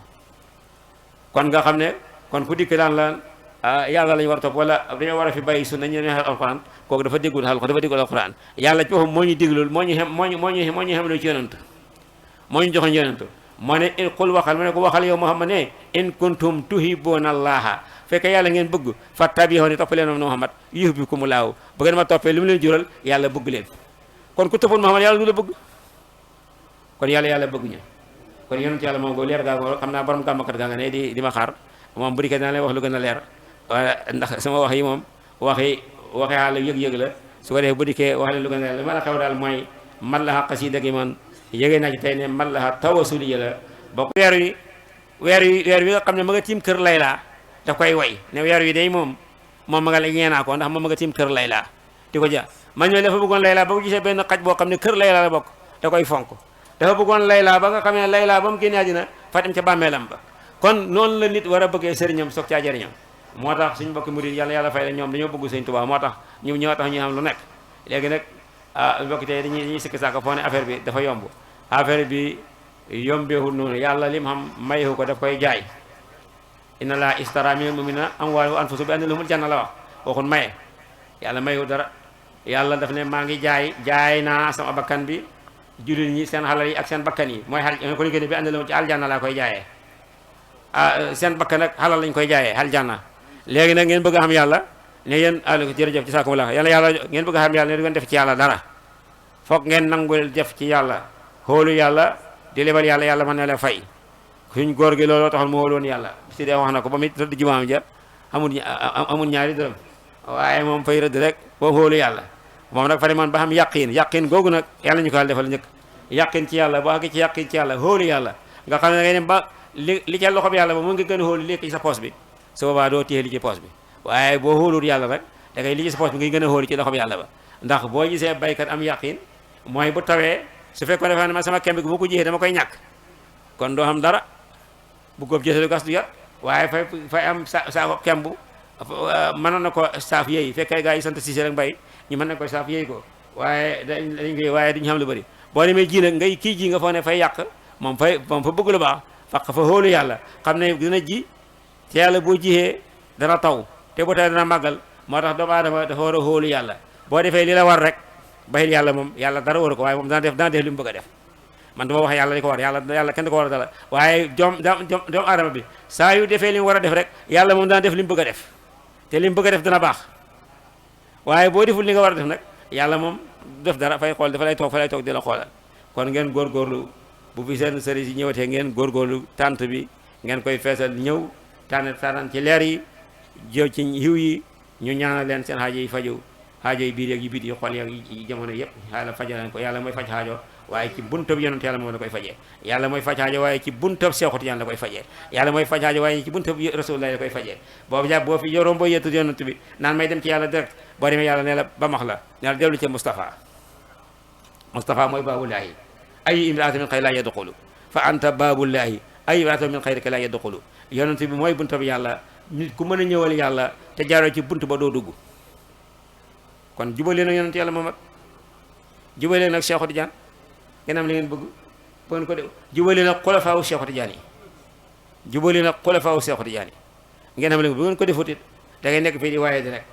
kon nga xam ne kon ku dikk daan la yàlla lañu war a topp wala dañoo war a fi bàyyi sunna ñu ne alquran kooku dafa déggul alquran yàlla ci boppam moo ñu diglul moo ñu xemloo ci yonent moo ñu joxoon yonent moo ne qul waxal mu ne ko waxal yow Muhammad ne in kuntum tuhibbuuna allaha fekk yàlla ngeen bëgg fattabi'uuni topp leen Muhammad yuhbibkumullahu bu ngeen ma toppee li mu leen jural yàlla bëgg leen kon ku toppoon Muhammad yàlla du la bëgg kon yàlla bëgg ñu kon yonent yàlla moom go leer gaa ngo xam naa borom gàmmakat gaa nga ne di ma xaar moom bu dikkee dina leen wax lu gën a leer ndax sama wax yi moom waxi xaala yëg-yëg la su ko defee bu dikkee wax leen lu gën a leer li ma la xew daal mooy man la xasida gi man yëgee naa ci tey ne man la tawasuli la bokk weer wi nga xam ne ma nga tiim kër Layla da koy way ne weer wi day moom ma nga la ñeenaa ko ndax moom ma nga tiim kër Layla di ko ja man ñooy dafa bëggoon Layla ba ko gisee benn xaj boo xam ne kër Layla la bokk da koy fonk dafa bëggoon Layla ba nga xam ne Layla ba mu génnee àddina fa dem ca bàmmeelam ba kon noonu la nit war a bëggee sëriñam soog caa jëriñam moo tax suñu mbokki murid yàlla fay la ñoom dañoo bëgg sëñ Tuubaa moo tax ñoo tax ñu am lu nekk léegi nag mbokki tey dañuy sikki sàkk foo ne affaire bi dafa yomb affaire bi yombeewul noonu yàlla lim xam mayewu ko daf koy jaay inna laa istara minal mu'minina amwaalahum wa anfusahum bi anna lahumul janna la wax waxul maye yàlla mayewu dara yàlla daf ne maa ngi jaay naa sama bakkan bi jullit ñi seen xalal yi ak seen bakkan yi mooy xal ko ni gën bi anna lahum ci aljanna laa koy jaayee seen bakkan nag xalal lañ koy jaayee aljanna léegi nag ngeen bëgg a xam yàlla ne yéen jërëjëf ci saakumulaa yàlla ngeen bëgg a xam yàlla ne du ngeen def ci yàlla dara foog ngeen nangul def ci yàlla xoolu yàlla di lebal yàlla mën na la fay suñ góor gi looloo taxoon mu xooloon yàlla si dee wax na ko ba muy rëdd jumaam ja amul ñaari dërëm waaye moom fay rëdd rek boo xoolu yàlla moom nag fa demoon ba xam yàqin googu nag yàlla ñu ko daal defal njëkk yàqin ci yàlla boo àggee ci yàqin ci yàlla xoolu yàlla nga xam ne ngay dem ba li ca loxo bi yàlla ba mu ngi gën a xoolu li ci sa poos bi su boobaa doo téye li ci poos bi waaye boo xoolul yàlla rek da ngay li ci sa poos bi ngay gën a xoolu ci loxo bi yàlla ba ndax boo gisee baykat am yàqin mooy bu tawee su fekkoon defe ne ma sama kemb bi bu ma ko jiyee dama koy ñàkk kon doo xam dara bu góob jëselu gas du yar waaye fay am saako kemb mënoon na ko saaf yéey fekkee gaa yi sant Cissé rek mbay ñu mën na ko saaf yéey ko waaye dañ koy waaye duñu xam lu bëri boo demee ji nag ngay kii ji nga foog ne fay yàq moom fa bëgg lu baax faq fa xoolu yàlla xam ne dina ji te yàlla boo jiyee dana taw te bu tawee dana màggal moo tax doomu aadama dafa war a xoolu yàlla boo defee li la war rek bayil yàlla moom yàlla dara waru ko waaye moom dana def li mu bëgg a def man duma wax yàlla li ko war yàlla kenn du ko war a dara waaye doomu aadama bi saa yu defee li mu war a def rek yàlla moom dana def li mu bëgg a def te li mu bëgg a def dana baax waaye boo deful li nga war a def nag yàlla moom def dara fay xool dafa lay toog di la xoolal kon ngeen góorgóorlu bu fi seen sëriñ si ñëwatee ngeen góorgóorlu tànt bi ngeen koy feesal ñëw tànn ci leer yi jëw ci xiw yi ñu ñaanal leen seen xaajo yi faju xaajo yi biir yeeg yi biit yi xol yeeg yi jamono yëpp yàlla fajal leen ko yàlla mooy faj xaajo waaye ci buntab yonent yàlla moom la koy fajee yàlla mooy faj xaajo waaye ci buntab Seexu Tijaan la koy fajee yàlla mooy faj xaajo waaye ci buntab Rasulullah la koy fajee boo fi yoroom boo yettu yonent bi naan may dem ci yàlla direct boo demee yàlla ne la ba max la ne la dellu ci Moustapha mooy baabullaahi ay imraata min xayri laa yadxulu fa anta baabullaahi ay imraata min xayrika laa yadxulu yonent bi mooy buntab yàlla nit ku mën a ñëwal yàlla te jaaroo ci bunt ba doo dugg kon jubalee nag yonent yàlla Muhammad jubalee nag Seexu Tijaan ngeen am li ngeen bëgg bu ngeen ko def jubalee nag xulafaawu Seexu Tijaan yi jubalee nag xulafaawu Seexu Tijaan yi ngeen am li bu ngeen ko defut it da ngay nekk fii di waaye di rek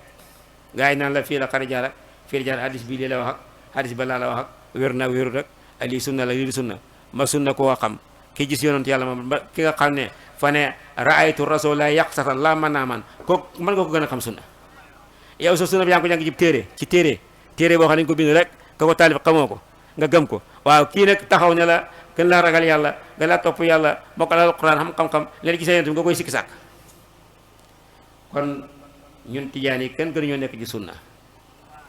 gars yi naan la fii la xari jaar ak fii la jaar hadis bii lii la wax ak hadis ba laa la wax ak wér na wéru rek lii sunna la lii di sunna ma sunna koo xam ki gis yonent yàlla moom ki nga xam ne fa ne raaytu rasula yaqsatan la man naa man kooku mën nga ko gën a xam sunna yow sa sunna bi yaa ngi ko jàng ci téere boo xam ne ñu ko bind rek ka ko taalif xamoo ko nga gëm ko waaw kii nag taxaw ne la gën laa ragal yàlla gën laa topp yàlla mokkal alquran xam-xam leen gisee yonent bi nga koy sikki sàkk kon ñun tijaan yi kenn gënuñoo nekk ci sunna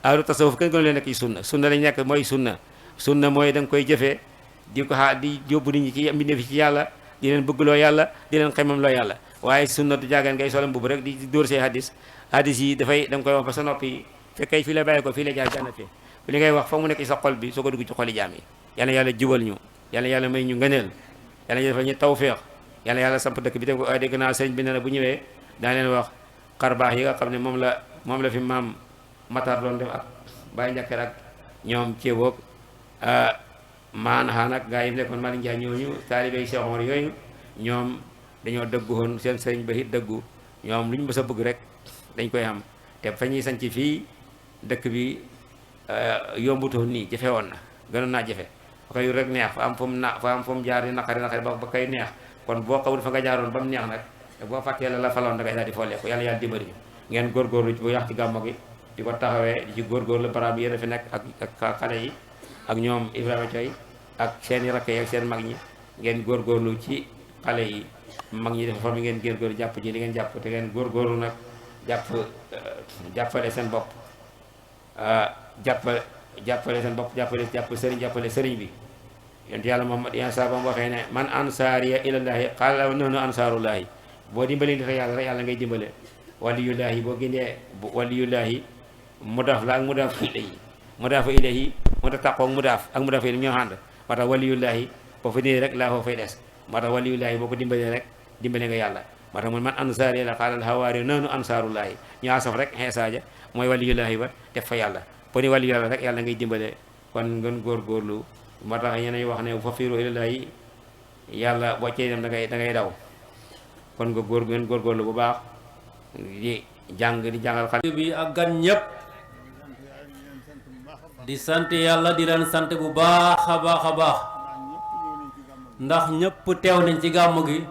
ahlu tasawuf kenn gënu leen nekk ci sunna lañ nekk mooy sunna mooy da nga koy jëfee di ko di yóbbu nit ñi ci mbindeef ci yàlla di leen bëggloo yàlla di leen xemam loo yàlla waaye sunna du jaagaan ngay solam mbubb rek di dóor say hadis yi dafay da nga koy wax ba sa noppi yi fekkay fii la bàyyi ko fii la jaar jànna fi li ngay wax fa mu nekk ci sa xol bi soo ko dugg ci xoli jaam yi yàlla jubal ñu yàlla may ñu ngëneel yàlla defal ñu tawféex yàlla samp dëkk bi te dégg naa sëriñ bi ne bu ñëwee daa leen wax xar baax yi nga xam ne moom la fi maam Matar doon def ak Baye Njakkar ak ñoom ceeboog maanaam nag gaa yi nekkoon Malick Ndiaye ñooñu taalibe Cheikh Omar yooyu ñoom dañoo dëggu woon seen sëriñ ba it dëggu ñoom lu ñu mës a bëgg rek dañ koy am te fa ñuy sanc fii dëkk bi yombutoon nii jafe woon na gënoon naa jafe fa koy rek neex fa am fu mu jaar di naqari ba koy neex kon boo xamul fa nga jaaroon ba mu neex nag te boo fàttee la faloon da ngay daal di folleeku yàlla yàlla dimbali ñu ngeen góorgóorlu bu yàq ci gàmmo gi di ko taxawee di ci góorgóorlu baraab yéen a fi nekk ak xale yi ak ñoom Ibrahima Thioy ak seen i rakk yi ak seen mag ñi ngeen góorgóorlu ci xale yi mag ñi dafa forme ngeen góorgóorlu jàpp ji li ngeen jàpp te ngeen góorgóorlu nag jàppale seen bopp jàppale seen bopp jàppale sëriñ bi yonent yàlla Muhammad Iisaa ba mu waxee ne man ansaariya ilallaahi qaala nahnu ansaarullaahi boo dimbali nit yàlla rek yàlla ngay dimbale waliyullaahi boo gindee waliyullaahi mudaaf la ak mudaaf ilayhi mudaaf ilayhi mu da tàqoo ak mudaaf ilayhi ñoo ànd moo tax waliyullaahi boo fa nii rek laa foo fay des moo tax waliyullaahi boo ko dimbalee rek dimbale nga yàlla moo tax man ansaariya la qaala al-hawaariyuuna nahnu ansaarullaahi ñu asaf rek Iisaa ja mooy waliyullaahi ba def fa yàlla boo ni waliyu yàlla rek yàlla ngay dimbale kon ngeen góorgóorlu moo tax ñeneen wax ne fafiru ilallaahi yàlla boo cey dem da ngay daw kon ngeen góorgóorlu bu baax di jàngal xale bi ak gan ñëpp di sant yàlla di leen sant bu baax a baax ndax ñëpp teew nañ ci gàmmu gi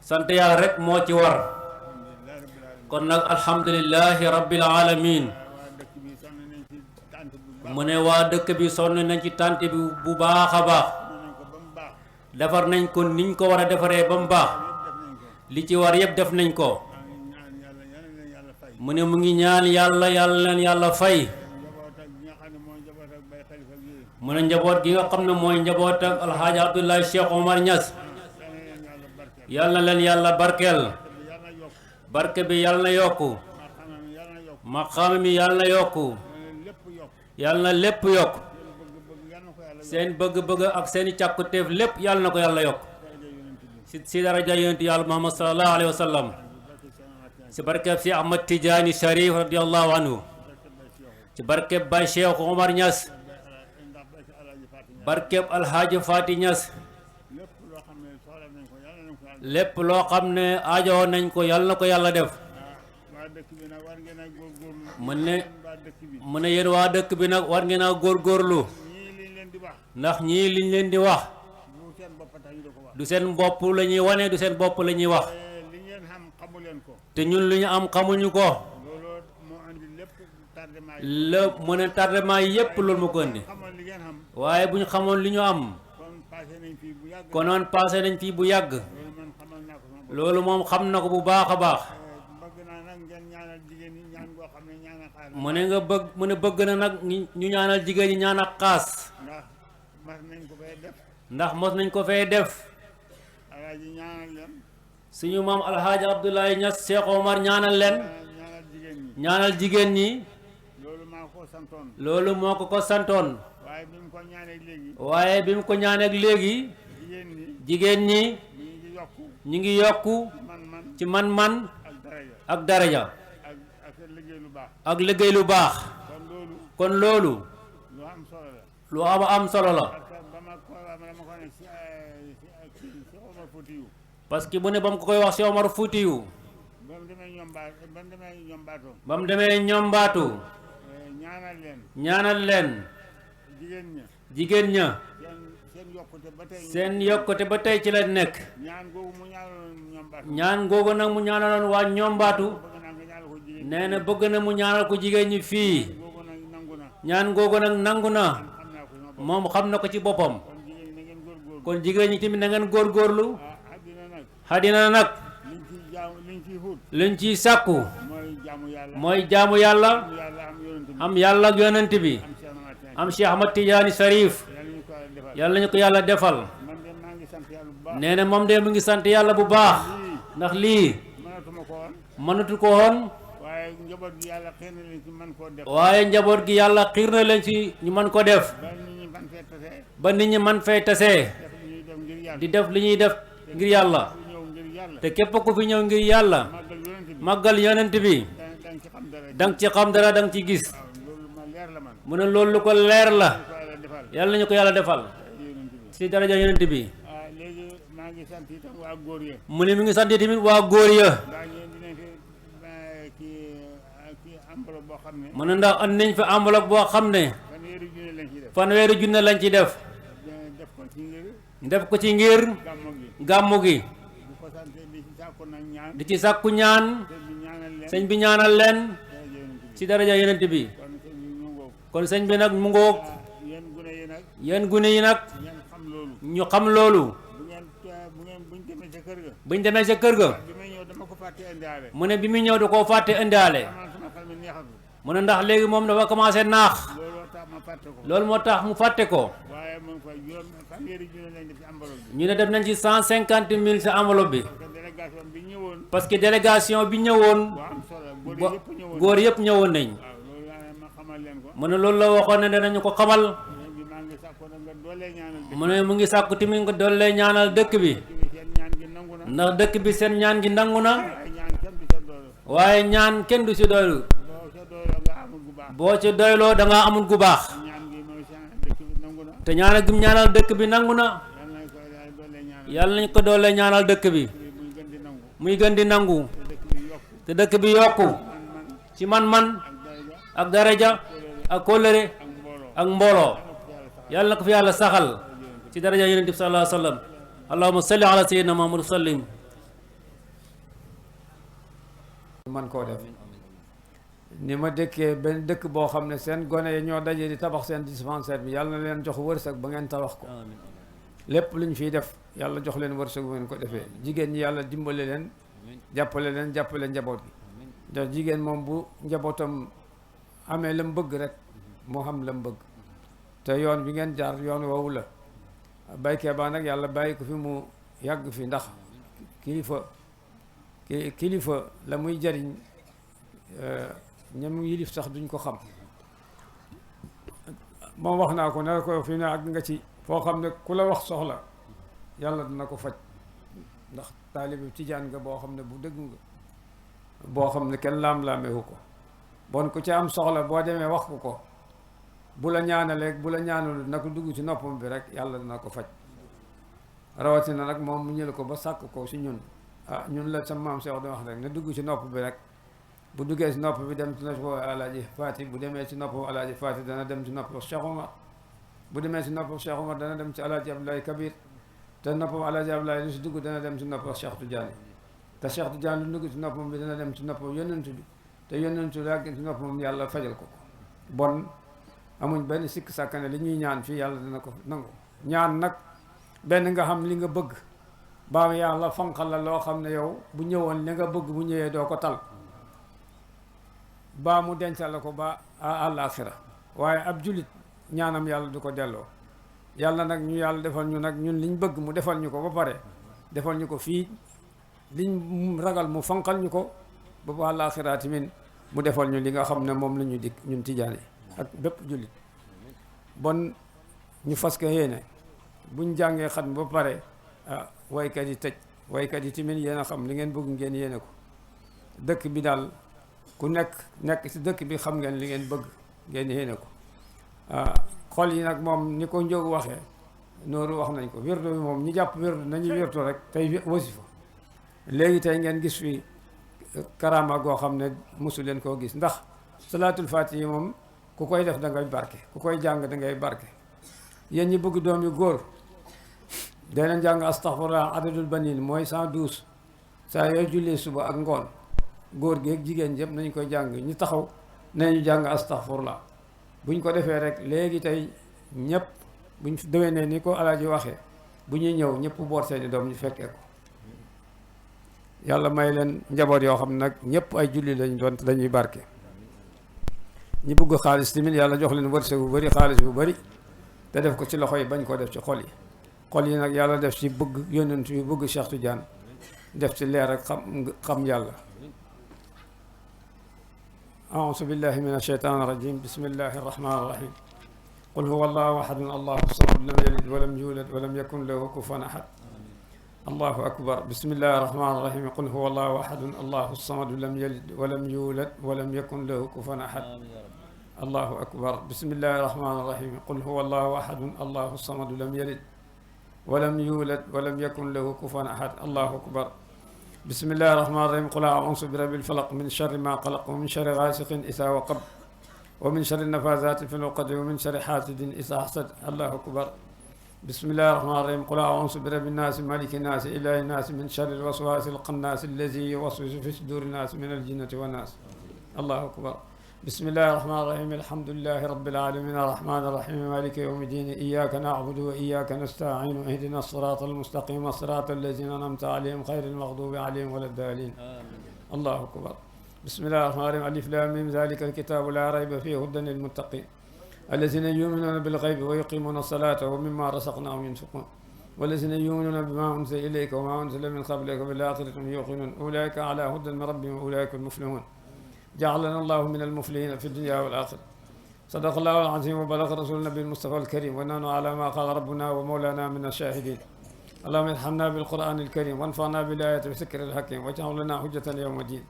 sant yàlla rek moo ci war kon nag alhamdulillahi rabbil alamin mu ne waa dëkk bi sonn nañ ci tànt bi bu baax a baax defar nañ ko niñ ko war a defaree ba mu baax li ci war yëpp def nañ ko mu ne mu ngi ñaan yàlla leen yàlla fay mu ne njaboot gi nga xam ne mooy njaboot ak alxaaji Abdoulaye Cheikh Omar Niass yàlla leen yàlla barkeel barke bi yàlla na yokku maqaam mi yàlla na yokku yàlla na lépp yokk seen bëgg-bëgg ak seeni càkkutéef lépp yàlla na ko yàlla yokk si daraja yonent yàlla Muhammad sallallahu alayhi wa sallam si barkeb si Ahmad Tijaani Sharif radiallahu anhu ci barkeb Baay Cheikh Omar Niass barkeb Alhaaji Fati Niass lépp loo xam ne aajoo nañ ko yàlla na ko yàlla def mu ne yéen waa dëkk bi nag war ngeen a góorgóorlu ndax ñii liñ leen di wax du seen bopp la ñuy wane du seen bopp la ñuy wax te ñun lu ñu am xamuñu ko lépp mu ne tardement yi yépp loolu ma ko indi waaye bu ñu xamoon li ñu am konoon passé nañ fii bu yàgg loolu moom xam na ko bu baax a baax mu ne nga bëgg mu ne bëgg na nag ñu ñaanal jigéen ñi ñaan ak xaas ndax mos nañ ko fee def suñu maam alhaaji Abdoulaye Niass Cheikh Omar ñaanal leen ñaanal jigéen ñi loolu moo ko santoon waaye bi mu ko ñaanee léegi jigéen ñi ñu ngi yokku ci man-man ak daraja ak liggéey lu baax kon loolu lu am solo la parce que bu ne ba mu ko koy wax si Omar Fuutiyu ba mu demee ñoom mbaatu ñaanal leen jigéen ña seen yokkute ba tey ci la nekk ñaan googu nag mu ñaanaloon waa ñoom mbaatu nee na bëgg na mu ñaanal ko jigéen ñi fii ñaan googu nag nangu na moom xam na ko ci boppam kon jigéen ñi tamit na ngeen góorgóorlu xadina nag liñ ciy sàkku mooy jaamu yàlla am yàlla ak yonent bi am Cheikh Ahmad Tidiane Sharif yàlla ñu ko yàlla defal nee na moom de mu ngi sant yàlla bu baax ndax lii mënatu ko woon waaye njaboot gi yàlla xiir na leen ci ñu mën ko def ba nit ñi man fay tasee di def li ñuy def ngir yàlla te képp ku fi ñëw ngir yàlla màggal yonent bi danga ci xam dara danga ci gis mu ne loolu lu ko leer la yàlla nañu ko yàlla defal si daraja yonent bi maa ngi sant itam waa góor ya. mu ne mi ngi sant tamit waa góor ya. ndax ñeen dinañ fi kii enveloppe boo xam ne. mu ne ndax andi nañ fi enveloppe boo xam ne. fanweeri junne lañ ci def. fanweeri junne lañ ci def. def ko ci ngir. def ko ci ngir. gàmmu gi. di ko sant di ci sàkku nag ñaan. di ci sàkku ñaan. sëñ bi ñaanal leen. ci daraja yenent bi. kon sëñ bi nag mu ngoog. yéen gune yi nag. ñu xam loolu. buñ demee sa kër ga. mu ne bi muy ñëw da koo fàtte indaale. mu ne ndax léegi moom dafa commencé naax. loolu moo tax mu fàtte ko. ñu ne def nañ ci 150 000 sa enveloppe bi. parce que délégation bi ñëwoon. góor yëpp ñëwoon nañ. mu ne loolu la waxoon ne danañu ko xamal. mu ne mu ngi sàkku tamit nga doole ñaanal dëkk bi. ndax dëkk bi seen ñaan gi nangu na. waaye ñaan kenn du si doylu. boo ci doyloo da ngaa amul gu baax. te ñaanal gi ñaanal dëkk bi nangu na. yàlla nañ ko doole ñaanal dëkk bi. muy gën di nangu. te dëkk bi yokku. ci man-man. ak daraja. ak kóllëre. ak mbooloo. yàlla na ko fi yàlla saxal. ci daraja yonent bi sallallahu alayhi wa sallam. allahumma salli ala sayyidina Muhammad sallim. man koo def ni ma dëkkee benn dëkk boo xam ne seen gone yi ñoo daje di tabax seen dispensaire bi yàlla na leen jox wërsëg ba ngeen tabax ko. lépp lu ñu fiy def yàlla jox leen wërsëg bu ngeen ko defee. jigéen ñi yàlla dimbale leen. jàppale njaboot gi. ndax jigéen moom bu njabootam amee la mu bëgg rek moo xam la mu bëgg. te yoon bi ngeen jaar yoon woowu la. baykee baa nag yàlla bàyyi ko fi mu yàgg fi ndax kilifa la muy jariñ ñam yilif sax duñ ko xam. moom wax naa ko ne ko fi ne ak nga ci foo xam ne ku la wax soxla yàlla dina ko faj. ndax taalibi tijaan nga boo xam ne bu dëgg nga boo xam ne kenn laam-laamewu ko. bon ku ci am soxla boo demee wax ko bu la ñaanalee bu la ñaanalu na ko dugg ci noppam bi rek yàlla dina ko faj. rawatina nag moom mu ñël ko ba sàkk ko si ñun. ñun la sa maam Cheikh di wax rek na dugg ci nopp bi rek. bu duggee si nopp bi dem ci nopp alaaji Faati bu demee ci nopp alaaji Faati dana dem ci nopp Cheikh Omar. bu demee ci nopp Cheikh Omar dana dem ci alaaji Abdoulaye Kabir. te nopp alaaji Abdoulaye lu si dugg dana dem ci nopp Cheikh Tidiane. te Cheikh Tidiane lu dugg ci noppam bi dana dem ci nopp yonent bi. te yonent bi rek ci noppam yàlla fajal ko. bon amuñ benn sikk sàkkane li ñuy ñaan fii yàlla dina ko nangu. ñaan nag benn nga xam li nga bëgg. baa yàlla fanqal la loo xam ne yow bu ñëwoon li nga bëgg bu ñëwee doo ko tal. baa mu dencal la ko ba àllaaxira waaye ab julit ñaanam yàlla du ko delloo. yàlla nag ñu yàlla defal ñu nag ñun liñ bëgg mu defal ñu ko ba pare defal ñu ko fii liñ ragal mu fanqal ñu ko ba bu àllaaxira tamit mu defal ñu li nga xam ne moom la ñu dikk ñun tijaan yi ak bépp jullit. bon ñu fas ko yéene buñ jàngee xatm ba pare waykat yi tëj waykat yi tamit yéen a xam li ngeen bëgg ngeen yéene ko. dëkk bi daal ku nekk ci dëkk bi xam ngeen li ngeen bëgg ngeen yéene ko. xol yi nag moom ni ko njóogu waxee nooru wax nañ ko wirdu bi moom ñi jàpp wirdu nañu wirdu rek tey wasifa. léegi tey ngeen gis fi karama goo xam ne mosu leen koo gis ndax salaatul faatiha yi moom ku koy def da ngay barke ku koy jàng da ngay barke. yéen ñi bëgg doom yu góor day leen jàng astaghfirullah adadul banin mooy 112 saa yooy jullee suba ak ngoon góor gi ak jigéen yëpp nañ koy jàng ñu taxaw nañu jàng astaghfirullah. buñ ko defee rek léegi tey ñëpp buñ déwénee ni ko alaaji waxee bu ñuy ñëw ñëpp boot seeni doom ñu fekkee ko. yàlla may leen njaboot yoo xam ne nag ñëpp ay julli lañ doon dañuy barke. ñi bëgg xaalis tamit yàlla jox leen wërsëg bu bëri xaalis bu bëri te def ko ci loxo yi bañ ko def ci xol yi. xol yi nag yàlla def ci bëgg yonent bi bëgg Cheikh Tidiane def ci leer ak xam yàlla. أعوذ بالله من الشيطان الرجيم بسم الله الرحمن الرحيم قل هو الله أحد الله الصمد لم يلد ولم يولد ولم يكن له كفوا أحد الله أكبر بسم الله الرحمن الرحيم قل هو الله أحد الله الصمد لم يلد ولم يولد ولم يكن له كفوا أحد الله أكبر بسم الله الرحمن الرحيم قل هو الله أحد الله الصمد لم يلد ولم يولد ولم يكن له كفوا أحد. الله أكبر. بسم الله الرحمن الرحيم. قل أعوذ برب الفلق من شر ما خلق ومن شر غاسق إذا وقب ومن شر النفاثات في العقد ومن شر حاسد إذا حسد. الله أكبر. بسم الله الرحمن الرحيم. قل أعوذ برب الناس مالك الناس إله الناس من شر الوسواس الخناس الذي يوسوس في صدور الناس من الجنة والناس. الله أكبر. بسم الله الرحمن الرحيم. الحمد لله رب العالمين الرحمن الرحيم مالك يوم الدين إياك نعبد وإياك نستعين اهدنا الصراط المستقيم صراط الذين أنعمت عليهم غير المغضوب عليهم ولا الضالين. الله أكبر. بسم الله الرحمن الرحيم. ألف لام ميم ذلك الكتاب لا ريب فيه هدى للمتقين الذين يؤمنون بالغيب ويقيمون الصلاة ومما رزقناهم ينفقون والذين يؤمنون بما أنزل إليك وما أنزل من قبلك وبالآخرة هم يوقنون أولئك على هدى من ربهم وأولئك المفلحون. جعلنا الله من المفلحين في الدنيا والآخرة. صدق الله العظيم وبلغ رسول النبي المصطفى الكريم ونحن على ما قال ربنا ومولانا من الشاهدين. اللهم ارحمنا بالقرآن الكريم وانفعنا بالآيات وذكر الحكيم واجعل لنا حجة يوم الدين.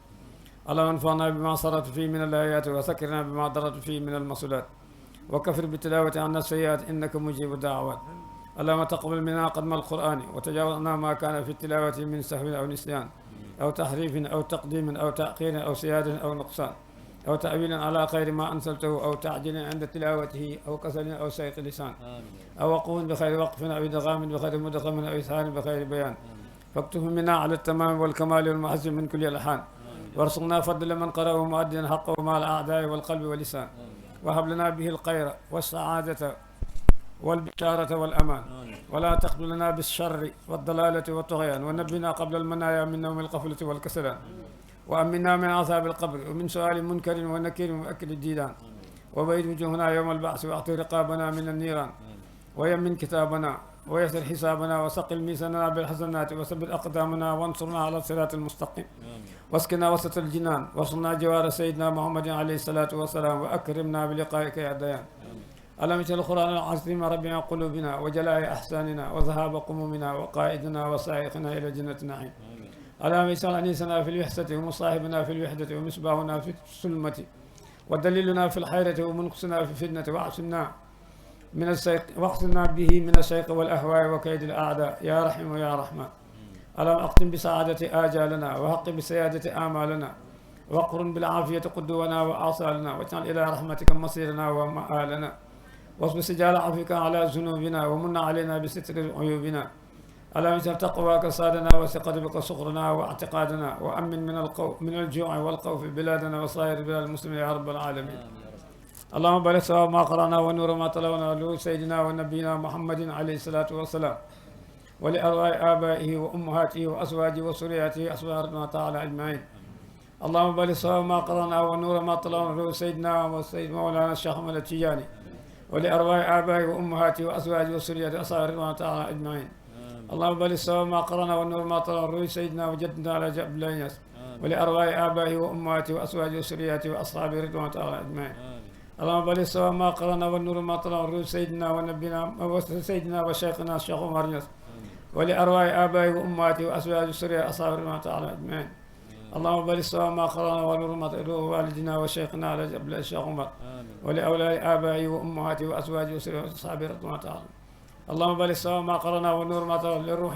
اللهم انفعنا بما صرفت فيه من الآيات وذكرنا بما ضرت فيه من المصلات وكفر بالتلاوة عنا السيئات إنك مجيب الدعوات. اللهم تقبل منا قدم القرآن وتجاوزنا ما كان في التلاوة من سهو أو نسيان أو تحريف أو تقديم أو تأخير أو سياد أو نقصان أو تأويل على خير ما أنزلته أو تعجيل عند تلاوته أو كسل أو سيق لسان أو وقوف بخير وقف أو إدغام بخير مدغم أو إسهال بخير بيان. فاكتب منا على التمام والكمال والمحزن من كل الألحان وارزقنا فضل من قرأه مؤديا حقه مع الأعداء والقلب واللسان وهب لنا به الخير والسعادة والبشارة والأمان ولا تخذلنا بالشر والضلالة والطغيان ونبنا قبل المنايا من نوم القفلة والكسلان وأمنا من عذاب القبر ومن سؤال منكر ونكير وأكل الديدان وبيد وجوهنا يوم البعث وأعطي رقابنا من النيران ويمن كتابنا ويسر حسابنا وسقل ميزاننا بالحسنات وثبت أقدامنا وانصرنا على الصراط المستقيم واسكنا وسط الجنان وصلنا جوار سيدنا محمد عليه الصلاة والسلام وأكرمنا بلقائك يا ديان. اللهم اجعل القرآن العظيم ربنا قلوبنا وجلاء أحساننا وذهاب قمومنا وقائدنا وسائقنا إلى جنة النعيم. اللهم اجعل أنيسنا في الوحدة ومصاحبنا في الوحدة ومصباحنا في السلمة ودليلنا في الحيرة ومنقصنا في الفتنة واعصمنا من السيق واغسلنا به من السيق والأهواء وكيد الأعداء يا رحيم يا رحمن. اللهم اختم بسعادة آجالنا وحق بسيادة آمالنا وقرن بالعافية قدونا وآصالنا واجعل إلى رحمتك مصيرنا ومآلنا واصب سجال عفوك على ذنوبنا ومن علينا بستر عيوبنا. اللهم اجعل تقواك صادنا وثقة بك صغرنا واعتقادنا وأمن من الجوع والخوف بلادنا وصائر بلاد المسلمين يا رب العالمين. اللهم بارك ثواب ما قرأنا ونور ما تلونا له سيدنا ونبينا محمد عليه الصلاة والسلام ولأرواح آبائه وأمهاته وأزواجه وذرياته أسوارنا تعالى أجمعين. اللهم بارك ثواب ما قرأنا ونور ما تلونا له سيدنا وسيد مولانا الشيخ أحمد التجاني ولأرواح آبائه وأمهاته وأزواجه وذرياته أسوارنا تعالى أجمعين. اللهم بارك ثواب ما قرأنا ونور ما تلونا له سيدنا وجدنا على جبل الياس ولأرواح آبائه وأمهاته وأزواجه وذرياته وأصحابه رضوان تعالى أجمعين. اللهم بارك ثواب ما قرأنا والنور ما تلونا سيدنا ونبينا سيدنا وشيخنا الشيخ عمر نياس ولأرواح آبائه وأمهاته وأزواجه وذرياته أصحابه رضوان تعالى أجمعين. اللهم بارك ثواب ما قرأنا والنور ما تلونا والدنا وشيخنا على جبل الشيخ عمر ولأولاد آبائه وأمهاته وأزواجه وذرياته أصحابه رضوان تعالى. اللهم بارك ثواب ما قرأنا والنور ما تلونا للروح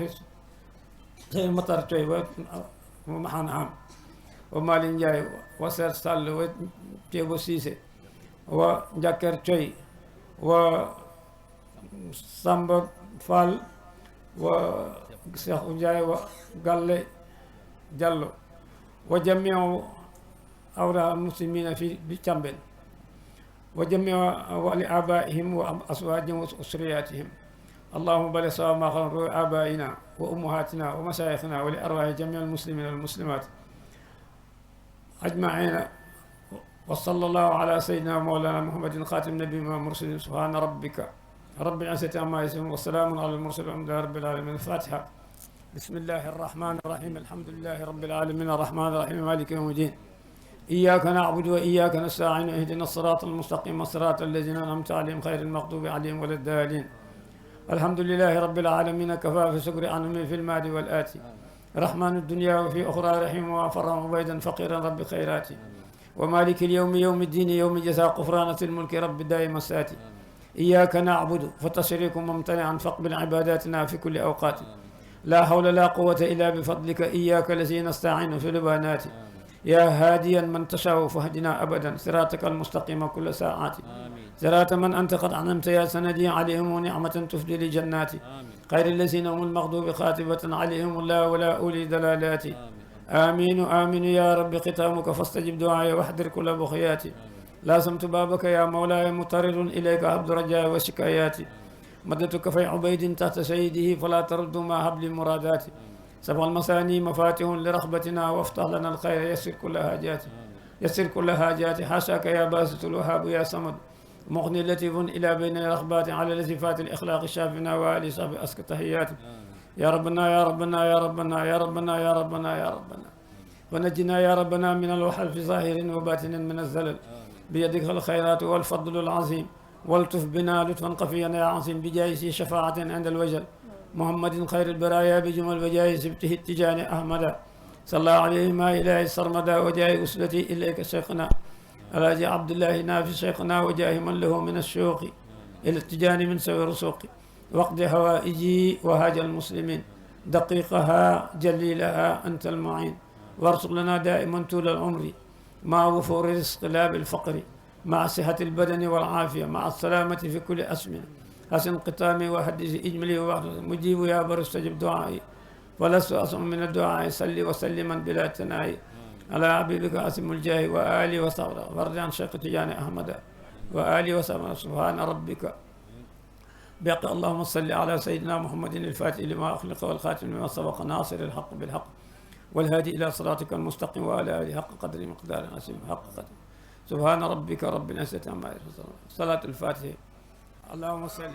سيد مطر توي ومحان عام ومالين جاي وسير سال وتيبو سيسي وجاكر توي وسامبر فال وشيخ جاي وقال جلو وجميع أوراء المسلمين في بتشامبل وجميع ولآبائهم وأزواجهم وأسرياتهم. اللهم بارك ثواب ما قرأنا آبائنا وأمهاتنا ومشايخنا ولأرواح جميع المسلمين والمسلمات أجمعين. وصلى الله على سيدنا مولانا محمد خاتم النبي والمرسلين. سبحان ربك رب العزة عما يصفون وسلام على المرسلين والحمد لله رب العالمين. الفاتحة. بسم الله الرحمن الرحيم الحمد لله رب العالمين الرحمن الرحيم مالك يوم الدين إياك نعبد وإياك نستعين اهدنا الصراط المستقيم صراط الذين أنعمت عليهم غير المغضوب عليهم ولا الضالين. الحمد لله رب العالمين كفى في شكر عنهم في المال والآتي رحمن الدنيا وفي أخرى رحيم وغفرا عبيدا فقيرا رب خيراتي ومالك اليوم يوم الدين يوم جزاء قفرانة الملك رب دائم الساتي إياك نعبد فتشريك ممتنعا فاقبل عباداتنا في كل أوقات لا حول لا قوة إلا بفضلك إياك الذي نستعين في البنات يا هاديا من تشاء فاهدنا أبدا صراطك المستقيم كل ساعات صراط من أنت قد أنعمت يا سندي عليهم نعمة تفدي لجنات خير الذين هم المغضوب خاتبة عليهم الله ولا أولي دلالات آمين آمين يا رب ختامك فاستجب دعائي واحذر كل بخياتي لازمت بابك يا مولاي مضطرر إليك عبد رجاء وشكاياتي مدتك في عبيد تحت سيده فلا ترد ما هب مراداتي سبع المثاني مفاتيح لرغبتنا وافتح لنا الخير يسر كل حاجاتي يسر كل حاجاتي حاشاك يا باسط الوهاب يا صمد مغني لطيف إلى بين الرغبات على لزفات الإخلاق الشافنا وآل صحب أسك تحياتي يا ربنا يا ربنا يا ربنا يا ربنا يا ربنا يا ربنا ونجنا يا ربنا من الوحل في ظاهر وباطن من الزلل بيدك الخيرات والفضل العظيم والطف بنا لطفا قفيا يا عظيم بجايس شفاعة عند الوجل محمد خير البرايا بجمل بجايس ابته التجان أحمد صلى الله عليه ما إله السرمدا وجاي أسلتي إليك شيخنا الحاج عبد الله نافي شيخنا وجاه من له من الشوق إلى التجان من سوي رسوقي واقض حوائجي وهاج المسلمين دقيقها جليلها أنت المعين وارزق لنا دائما طول العمر مع وفور الرزق لا بالفقر مع صحة البدن والعافية مع السلامة في كل أسمنة حسن قتامي وحدث إجملي وحدث مجيب يا بر استجب دعائي ولست أصم من الدعاء صلي وسلما بلا تناهي على حبيبك أسم الجاه وآلي وصحبه وارض عن شيخ تجاني أحمد وآلي وصحبه سبحان ربك بقى اللهم صل على سيدنا محمد الفاتح لما أخلق والخاتم لما سبق ناصر الحق بالحق والهادي إلى صراطك المستقيم وعلى آله حق قدر مقدار عظيم حق قدر سبحان ربك رب العزة عما يصفون صلاة الفاتحة اللهم صل